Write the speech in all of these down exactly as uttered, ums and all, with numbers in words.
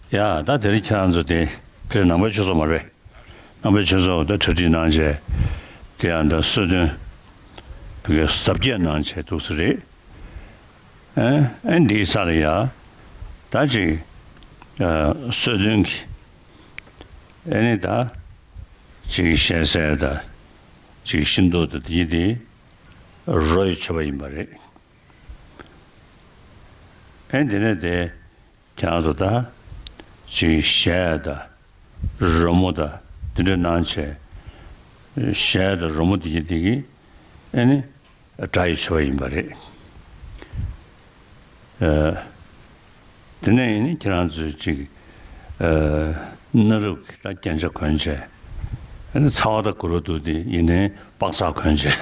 ཡ། ད་དེ་རིང་ཁྱེད་རང་ཚོ་དེ་ཕེབས་ནང་པའི་ཆོས་ཚོགས་མ་རེད། ནང་པའི་ཆོས་ཚོགས་ད་གྲ་སྒྲིག་གནང་བྱས། དེ་ཡང་ད་གསོལ་སྟོན་བི་གའི་གཟབ་རྒྱས་གནང་བྱས་འདུག་ས་རེད། ཨེ་ཨེ་འདིའི་ས་ལ་ཡ། ད་ཅིག་ཨ་གསོལ་སྟོན་གྱི་ཨེ་ནི་ད་ཅིག་ཞལ་ཟས་ད་ཅིག་ཤིང་ཏོག་ད་དེ་དེ་རོ་ཡི་མཆོད་པ་ཡིན་པ་རེད། ཨེ་དེ་ནས་དེ་ཁྱེད་རང་ཚོ་ད་ཅིག་ཞལ་ད་རོལ་མོ་ད་དེ་འདྲ་གནང་བྱས། ཞལ་ད་རོལ་མོ་དེ་གི་དེ་གི་ཨེ་ནི་སྒྲ་ཡི་མཆོད་པ་ཡིན་པ་རེད། ཨ་དེ་ནས་ཡིན་ནི་ཁྱེད་རང་ཚོས་ཅིག་ཨ་གནའ་རབས་ཀྱི་ད་རྒྱན་ཆ་གོན་བྱས། ཨ་ནི་ཚ་བ་ད་གུ་རུ་འདུག་དེ་ཡིན་ནའི་པགས་ཚག་གོན་བྱས།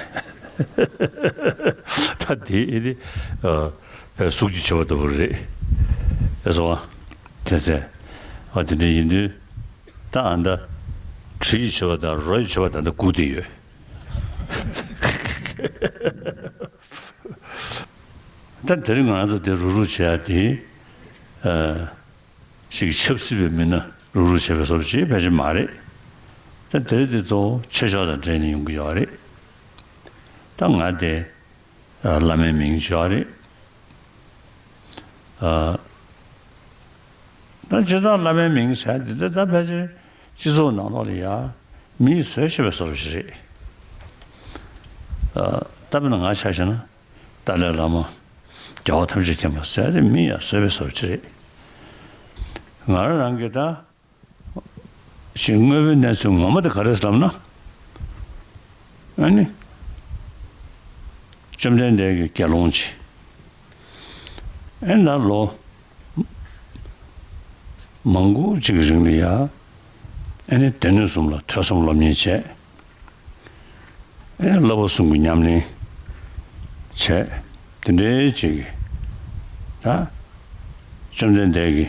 ད་དེ་ཨེ་དེ་ཨ་བས་གཟུགས་ཀྱི་མཆོད་པ་ལྟ་བུ་རེད། ཨེ་སོ། དེ་ཚེ་ཨ་དེ་འདྲ་ཡིན་དུས་ད་ཨ་ད་གྲི་ཡི་མཆོད་པ་དང་རོ་ཡི་མཆོད་པ་ད་ད་སྒུག་བསྡད་ཡོད། ད་དེ་རིང་ང་རང་ཚོ་དེ་རུག་རུག་བྱེད་ཡ་དེ་ཨ་ཞིག་ཆབ་སྲིད་པའི་མི་སྣ་རུག་རུག་བྱེད་པའི་བཟོ་ཅིག་ཕལ་ཆེར་མ་རེད། ད་དེ་རིང་དེ་གཙོ་བོ་ཆོས་ཕྱོགས་དང་འབྲེལ་ནས་ཡོང་གི་ཡོད་རེད། ད་ང་དེ་ཨ་བླ་མའི་མིང་བརྗོད་རེད། ཨ་ད་སྤྱིར་བཏང་བླ་མའི་མིང་ཟེར་དེ་འདྲ་ད་ཕལ་ཆེར་སྤྱི་ཚོགས་ནང་ལོགས་ལ་ཡ་མིས་བཟོས་བཞག་པའི་བཟོ་འདྲ་ཞིག་རེད། ཨ་ད་དཔེར་ན་ང་ཆ་བཞག་ན་ཏཱ་ལའི་བླ་མ། རྒྱལ་བ་ཐམས་ཅད་མཁྱེན་པ་ཟེར་དེ་མིས་ཡ་བཟོས་པའི་བཟོ་འདྲ་ཞིག་རེད། ང་རང་རང་གིས་ད་ཞིག་དངོས་པོའི་གནས་ཚུལ་ངོ་མ་དེ་ག་རེ་ལབ་ན། ཨ་ནི། བཅོམ་ལྡན་འདས་ཀྱི་དགེ་སློང་ཅིག་ཨེ་ད་ལོ་མང་པོ་ཅིག་གི་རིང་ལ་ཡ། ཨེ་ནི་སྡེ་སྣོད་གསུམ་ལ་ཐོས་བསམ་སློབ་གཉེར་བྱས། ཨེ་ནི་བསླབ་པ་གསུམ་གྱི་ཉམས་ལེན་བྱས། དེ་འདྲའི་ཅིག་གི་ད་བཅོམ་ལྡན་འདས་ཀྱི་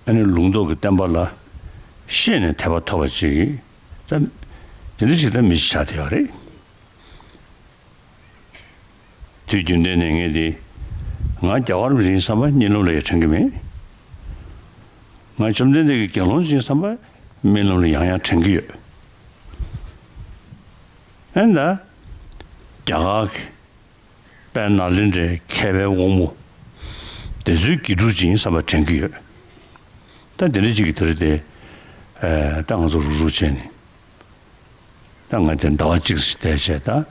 ཨེ་ནི་ལུང་རྟོགས་ཀྱི་བསྟན་པ་ལ་ཤེས་ནས་དད་པ་ཐོབ་པ་ཅིག་གི་ད་དེ་འདྲ་ཞིག་ད་མི་ཞིག་ཆགས་བསྡད་ཡོད་རེད། དུས་རྒྱུན་ལྡན་ནས་ངས་དེ་ང་རྒྱལ་བ་རིན་པོ་ཆེ་ཡིན་བསམ་པ་གཉིད་ལམ་ལ་ཡང་དྲན་གྱི་མེད། ང་བཅོམ་ལྡན་འདས་ཀྱི་དགེ་སློང་ཡིན་བསམ་པ་རྨི་ལམ་ལ་ཡང་ཡང་དྲན་གྱི་ཡོད། ཨེ་ད་རྒྱ་གར་གྱི་དཔལ་ནཱ་ལེནྡྲའི་མཁས་པའི་དབང་པོ་དེ་ཚོའི་དགེ་ཕྲུག་ཅིག་ཡིན་བསམ་པ་དྲན་གྱི་ཡོད། ད་དེ་འདྲ་ཅིག་གི་དེ་རེད་དེ། ཨེ་ད་ང་ཚོ་རུག་རུག་བྱས་ནས། ད་ང་དེ་ཟླ་བ་གཅིག་ཙམ་བསྡད་བྱས་ད་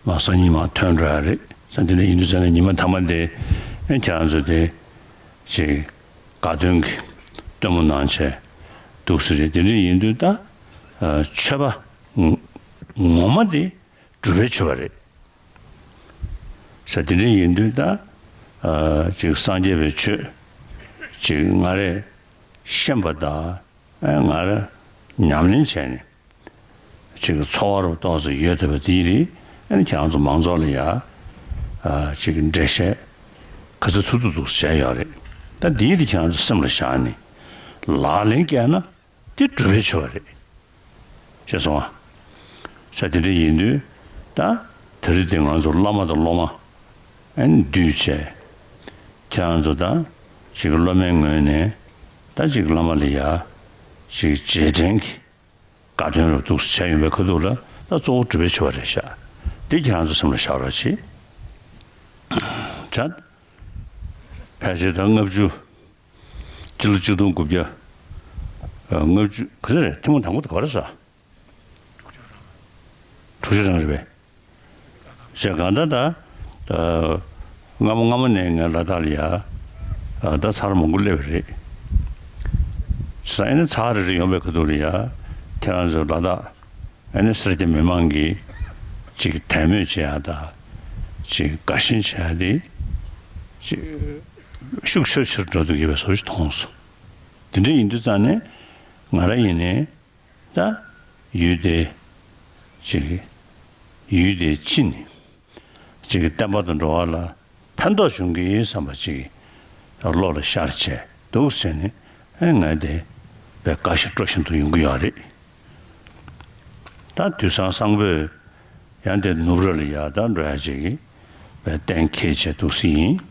མ་སང་ཉིན་མར་ཐོན་འགྲོ་ཡ་རེད། ས་འདི་འདྲ་ཡིན་དུས་ཙང་ནས་ཉི་མ་མཐའ་མ་དེ་ཨེ་ཁྱེད་རང་ཚོ་དེ་ཅིག་དགའ་སྟོན་གྱི་སྟོན་མོ་གནང་བྱས་འདུག་ས་རེད། དེ་འདྲ་ཡིན་དུས་ད་ཨ་མཆོད་པ་ངོ་མ་དེ་སྒྲུབ་པའི་མཆོད་པ་རེད། ས་དེ་འདྲ་ཡིན་དུས་ད་ཨ་ཅིག་སངས་རྒྱས་པའི་ཆོས་ཅིག་ང་རས་ཤེས་པ་དང་ཨ་ང་ར་ཉམས་ལེན་བྱས་ནས། ཅིག་ཚོར་བ་རུ་ཏོག་ཙམ་ཡོད་བསྡད་པ་དེའི་རིགས་ཨ་ནི་ཁྱེད་རང་ཚོ་མང་ཚོགས་ལ་ཡ་ཨ་ཅིག་འགྲེལ་བཤད་ག་ཚོད་ཐུབ་ཐུབ་ཐུབ་བྱས་ཡོད་རེད། ད་དེའི་རིགས་ཁྱེད་རང་ཚོ་སེམས་ལ་བཞག་ནས་ལག་ལེན་བཀལ་ན་དེ་སྒྲུབ་པའི་མཆོད་པ་རེད། ཤེས་སོང་ཨ། ས་དེ་འདྲ་ཡིན་དུས་ད་དེ་རིང་དེ་ང་ཚོ་བླ་མ་དང་སློབ་མ་ཨ་ནི་འདུས་བྱས་ཁྱེད་རང་ཚོ་ད་ཅིག་སློབ་མའི་ངོས་ནས་ད་ཅིག་བླ་མ་ལ་ཡ་ཅིག་རྗེས་དྲན་གྱི་དགའ་སྟོན་རུ་འདུག་བྱས་ཡོང་བའི་ཁ་ཐུག་ལ་ད་གཙོ་བོ་སྒྲུབ་པའི་མཆོད་པ་རེད་ཤག་འདི་ཁྱེད་རང་ཚོ་སེམས་ལ་བཞག་རོགས་གྱིས། ད་ཕལ་ཆེར་ད་ལྔ་བཅུ་སྤྱི་ལོ་གཅིག་སྟོང་དགུ་བརྒྱ་ལྔ་བཅུ་ག་ཚོད་རེད། ཐུན་མོང་དང་པོ་དེ་ག་རེ་ཟ། དྲུག་ཅུ་རང་རེད་པས། ཞེས་གང་ལྟར་ད་སྔ་མོ་སྔ་མོ་ནས་ངས་ལ་དྭགས་ལ་ཡ་ད་ཚར་མང་པོ་སླེབས་པ་རེད། ས་ཨེ་ནི་ཚར་རེ་རེ་ཡོང་པའི་ཁ་ཐུག་ལ་ཡ་ཁྱེད་རང་ཚོ་ལ་དྭགས་ཨེ་ནི་སེར་སྐྱ་མི་མང་གིས་ཅིག་དད་མོས་བྱེད་ཡ་ད་ཅིག་དགའ་ཞེན་བྱེད་ཡ་དེ་ཅིག་ཤུགས་ཆེར་ཆེར་འགྲོ་འདུག་ཡོད་པའི་བཟོ་ཞིག་མཐོང་སོང་། དེ་འདྲ་ཡིན་དུས་ཙང་ནས་ང་རང་ཡིན་ནའི། ད་ཡུལ་དེ་ཅིག་ཡུལ་དེ་ཕྱི་ནས་ཅིག་བསྟན་པ་དང་འགྲོ་བ་ལ་ཕན་ཐོགས་བྱུང་གི་ཡིན་བསམ་པ་ཅིག་བློ་ལ་ཤར་བྱས་འདུག་ཟེར་ནས་ཨེ་ང་དེ་དཔེ་དགའ་ཞིང་སྤྲོ་བཞིན་དུ་ཡོང་གི་ཡོད་རེད། ད་དུས་སང་སང་ཕོད་ཡང་དེ་ནུབ་ར་ལ་ཡ་ད་འགྲོ་ཡ་ཅིག་གི་བས་གཏན་འཁེལ་བྱས་འདུག་སེ་ཡིན།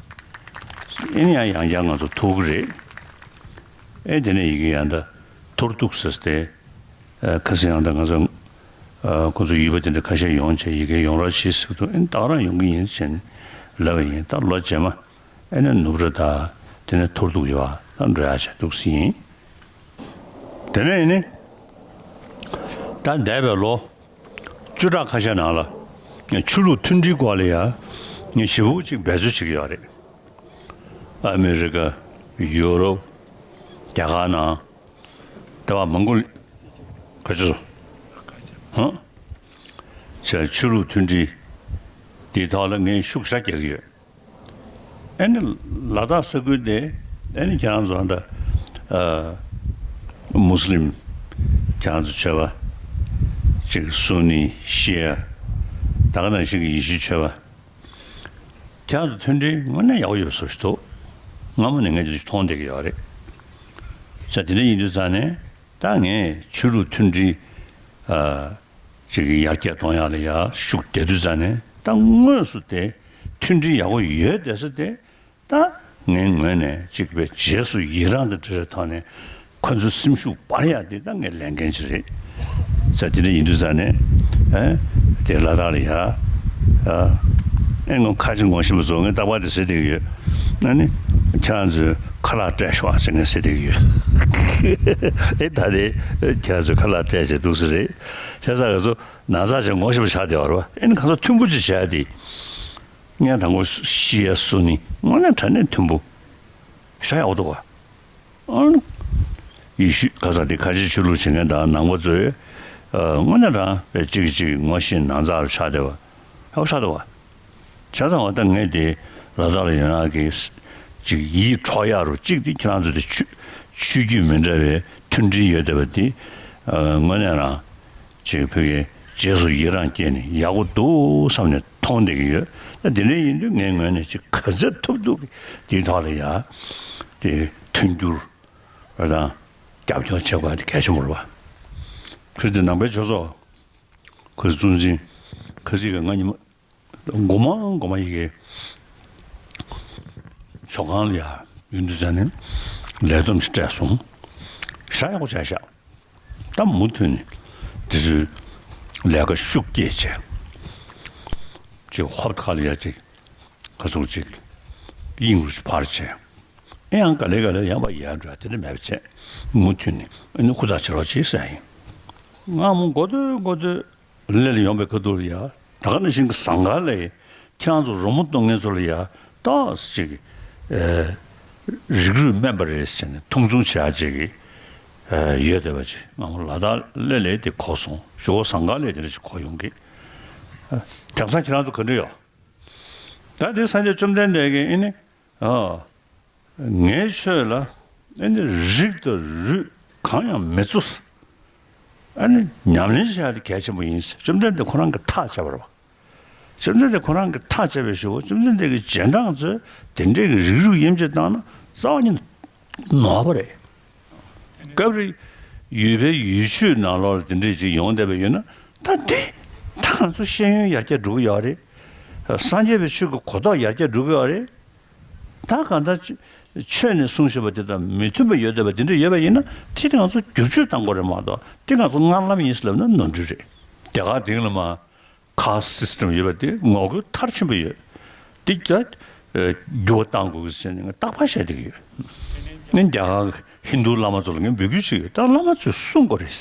ཨེ་ནི་ཡང་ཡང་བསྐྱར་ང་ཚོ་ཐུག་གི་རེད། ཨེ་དེ་ནས་ཡི་གེ་ཡང་ད་ཐོར་གཏུགས་ཟེར་ཏེ། ཨ་ཁ་སང་ཡང་ད་ང་ཚོ་ཨ་ཁོ་ཚོ་ཡུལ་པ་དེ་འདྲ་ཁ་ཤས་ཡོང་བྱས་ཡི་གེ་ཡོང་རོགས་བྱེད་ཟེར་འདུག་ཨེ་ད་ག་རང་ཡོང་གི་ཡིན་ཟེར་ལབ་པ་ཡིན། ད་ལོ་རྗེས་མ་ཨེ་ནས་ནུབ་ར་ད་དེ་ནས་ཐོར་གཏུགས་ཡོད་པ་ད་འགྲོ་ཡག་བྱས་འདུག་ཟེར་ཡིན། དེ་ནས་ཡིན་ནི་ད་འདས་པའི་ལོ་བཅུ་ཕྲག་ཁ་ཤས་ནང་ལ་ཆོས་ལུགས་མཐུན་སྒྲིལ་སྐོར་ལ་ཡང་ཞེ་པོ་ཅིག་འབད་རྩོལ་བྱེད་ཀྱི་ཡོད་རེད། ཨ་མི་རི་ཀ། ཡུ་རོབ། རྒྱ་གར་ནང་། ད་བར་མང་པོ་ག་ཚོད་སོང་། ཧང་། ཆ་ཆོས་ལུགས་མཐུན་སྒྲིལ་འདིའི་ཐོག་ལ་ངས་ཤུགས་ཞེ་དྲག་རྒྱག་གི་ཡོད། ཨ་ནི་ལ་དྭགས་ས་ཁུལ་དེ་ཨ་ནི་ཁྱེད་རང་ཚོ་ད་ཨ་མུ་སི་ལིམ་ཁྱེད་རང་ཚོ་ཆོས་པ། ཅིག་སུ་ནི་ཤི་ཡ། ད་ག་ནང་བཞིན་གྱི་ཡེ་ཤུའི་ཆོས་པ། ཁྱེད་རང་ཚོ་མཐུན་སྒྲིལ་དངོས་གནས་ཡག་པོ་ཡོད་པ་བཟོ་ཞིག་འདུག་སྔ་མོ་ནས་ངས་དེ་འདྲ་མཐོང་བསྡད་ཀྱི་ཡོད་རེད། ས་དེ་འདྲ་ཡིན་དུས་ཙང་ནས་ད་ངས་ཆོས་ལུགས་མཐུན་སྒྲིལ་ཨ་ཅིག་ཡར་རྒྱས་གཏོང་ཡག་ལ་ཡར་ཤུགས་རྒྱག་དུས་ཙང་ནས་ད་དངོས་སུ་དེ་མཐུན་སྒྲིལ་ཡག་པོ་ཡོད་བསྡད་ས་དེ། ད་ངའི་ངོས་ནས་གཅིག་པའི་རྗེས་སུ་ཡི་རང་དང་འབྲེལ་བའི་ཐོག་ནས་ཁོ་ཚོའི་སེམས་ཤུགས་སྤར་ཡག་འདི་ད་ངའི་ལས་འགན་ཅིག་རེད། ས་དེ་འདྲ་ཡིན་དུས་ཙང་ནས་ཨེ་དེ་ལ་དྭགས་ལ་ཡ་ཨ་ཨེ་ངོ་ཁ་ཅིག་ངོ་ཤེས་པ་ཚོ་ངས་རྟག་པར་དེ་ཟེར་བསྡད་ཀྱི་ཡོད། ཨ་ནི་ཁྱེད་རང་ཚོས་ཁ་ལག་སྤྲད་ཤོག་ཟེར་ངས་ཟེར་བསྡད་ཀྱི་ཡོད། ཨེ་ད་དེ་ཁྱེད་རང་ཚོས་ཁ་ལག་སྤྲད་བྱས་འདུག་ས་རེད། བྱས་ཙང་ང་ཚོ་ན་ཚ་ཅིག་ངོ་ཤེས་པ་ཆགས་བསྡད་པ་རེད་པ། ཨེ་ནི་ཁ་སང་མཐུན་པོ་ཅིག་བྱས་ཏེ། ངས་དང་པོ་ཤི་ཡ་སུ་ནི་དངོས་གནས་དྲང་གནས་མཐུན་པོ་ཤ་ཡག་པོ་འདུག་ག་ཨ་ནི་ཡེ་ཤུ་ག་ས་དེ་ཁ་ཆེ་ཆོས་ལུགས་བྱེད་མཁན་དང་ནང་པ་ཚོས་ཨ་དངོས་གནས་དྲང་གཅིག་གིས་གཅིག་ངོ་ཤེས་ནང་ཚགས་རུ་ཆགས་བསྡད་པ་ཡག་པོ་ཆགས་འདུག་ག་བྱས་ཙང་བ་ད་ངས་དེ་ལ་དྭགས་ལ་ཡོད་ན་གི་ཅིག་ཡིད་འཕྲོག་ཡག་རུ་གཅིག་དེ་ཁྱེད་རང་ཚོ་དེ་ཆོས་ཆོས་བརྒྱུད་མི་འདྲ་བའི་མཐུན་སྒྲིལ་ཡོད་བསྡད་པ་དེ་ཨ་དངོས་གནས་རང་། ཅིག་བོད་ཀྱི་རྗེས་སུ་ཡི་རང་སྐྱེས་ནས་ཡག་པོ་འདུག་བསམ་ནས་མཐོང་བསྡད་ཀྱི་ཡོད། ད་དེ་འདྲ་ཡིན་དུས་ངའི་ངོས་ནས་ཅིག་ག་ཚོད་ཐུབ་ཐུབ་ཀྱིས་དེའི་ཐོག་ལ་ཡ་དེ་མཐུན་འགྱུར་དང་རྒྱབ་སྐྱོར་བྱེད་དགོས་དེ་གལ་ཆེན་པོ་རེད་པ། ཁིར་དེ་ནང་པའི་ཆོས་ཚོགས་ཁིར་གཙོ་འཛིན་ཁ་ཅིག་གིས་ང་ཉི་མ། མགོ་མ་མགོ་མ་ཡི་གེ་ཆོས་ཁང་ལ་ཡ་ཡོང་དུས་ཙང་ནས་ལས་བསྡོམས་ཤིག་སྤྲད་སོང་། ཞེ་ཡག་པོ་བྱས་ཤག་ད་མུ་མཐུད་ནས་དེ་ཚོའི་ལས་ཀ་ཤུགས་བསྐྱེད་བྱས། ཅིག་ཧོབ་ཁ་ལ་ཡ་ཅིག་ག་ཟུག་ཅིག་དབྱིངས་རུ་ཕར་བྱས། ཨེ་ཡང་ག་ལེ་ག་ལེ་ཡང་པ་ཡར་འགྲོ་དེ་འདྲ་མེད་པ་བྱས། མུ་མཐུད་ནས་ཨེ་ནི་ཧུར་ཐག་བྱེད་རོགས་བྱེད་ཟེར་ཡིན། ང་མོ་མགོ་ཐོད་མགོ་ཐོད། ལས་ལ་ཡོང་པའི་ཁ་ཐུག་ལ་ཡ། ད་ག་ནང་བཞིན་གྱི་ཟངས་དཀར་ལས་ཁྱེད་རང་ཚོ་རོལ་མོ་གཏོང་མཁན་ཚོ་ལ་ཡ་ཏོག་ཙམ་ཅིག་ཨེ་རིགས་རུས་དམན་པ་རེད་ཟེར་ནས་མཐོང་ཆུང་བྱེད་ཡ་ཅིག་གི་ཨེ་ཡོད་བསྡད་པ་ཅིག་ང་མོ་ལ་དྭགས་ལས་ལས་དེ་གོ་སོང་། ཞོགས་ཟངས་དཀར་ལས་དེ་འདྲ་ཅིག་གོ་ཡོང་གི། ཨ་དེང་སང་ཁྱེད་རང་ཚོ་ག་འདྲ་ཡོད། ད་དེ་སངས་རྒྱས་བཅོམ་ལྡན་འདས་ཀྱིས་ཨེ་ནི་ཨ། ངའི་ཆོས་ལ་ཨ་ནི་རིགས་དང་རུས་གང་ཡང་མི་བཙུགས། ཨ་ནི་ཉམས་ལེན་བྱ་ཡ་དེ་གལ་ཆེན་པོ་ཡིན་ཟེར། བཅོམ་ལྡན་འདས་ཁོ་རང་གིས་ཐག་བཅད་པ་རེད་པ། བཅོམ་ལྡན་འདས་ཁོ་རང་གིས་ཐག་བཅད་པའི་གཞུག་གུ་བཅོམ་ལྡན་འདས་ཀྱི་རྗེས་འབྲང་ཚོས་དེ་འདྲའི་གི་རིགས་རུས་དབྱེ་འབྱེད་བཏང་ན་རྩ་བ་ཉིད་ནས་ནོར་བ་རེད། སྐབས་རེ་ཡུལ་པའི་ཡུལ་ཆོས་ནང་ལོགས་ལ་དེ་འདྲའི་ཅིག་ཡོང་བསྡད་པ་ཡོད་ན་ད་དེ་ད་ང་ཚོ་ཤེས་ཡོན་ཡར་རྒྱས་འགྲོ་གི་ཡོད་རེད། སངས་རྒྱས་པའི་ཆོས་ཀྱི་གོ་རྟོགས་ཡར་རྒྱས་འགྲོ་གི་ཡོད་རེད། ད་གང་ལྟར་ཆོས་ནས་གསུངས་བཞིན་པ་དེ་དང་མི་མཐུན་པ་ཡོད་བསྡད་པ་དེ་འདྲ་ཡོད་པ་ཡིན་ན་དེ་དེ་ང་ཚོ་བསྒྱུར་བཅོས་གཏང་དགོས་རེད་མ་གཏོགས་དེ་ང་ཚོ་སྔར་ལམ་ཡིན་ཟེར་ལབ་ན་ནོར་འཁྲུལ་རེད། རྒྱ་གར་དེང་ལ་མ་ཁཱསི་སི་ཊེམ་ཡོད་པ་དེ་ངོ་རྒོལ་མཐར་ཕྱིན་པ་ཡོད། དེ་རྒྱ་འགྱུར་བ་གཏང་དགོས་ཀྱི་ཟེར་ནས་ང་རྟག་པར་བཤད་བསྡད་ཀྱི་ཡོད། ངས་རྒྱ་གར་ཧིན་རྡུ་བླ་མ་ཚོ་ལ་ངས་འབོད་སྐུལ་བྱེད་ཀྱི་ཡོད། ད་བླ་མ་ཚོས་གསུང་དགོས་རེད།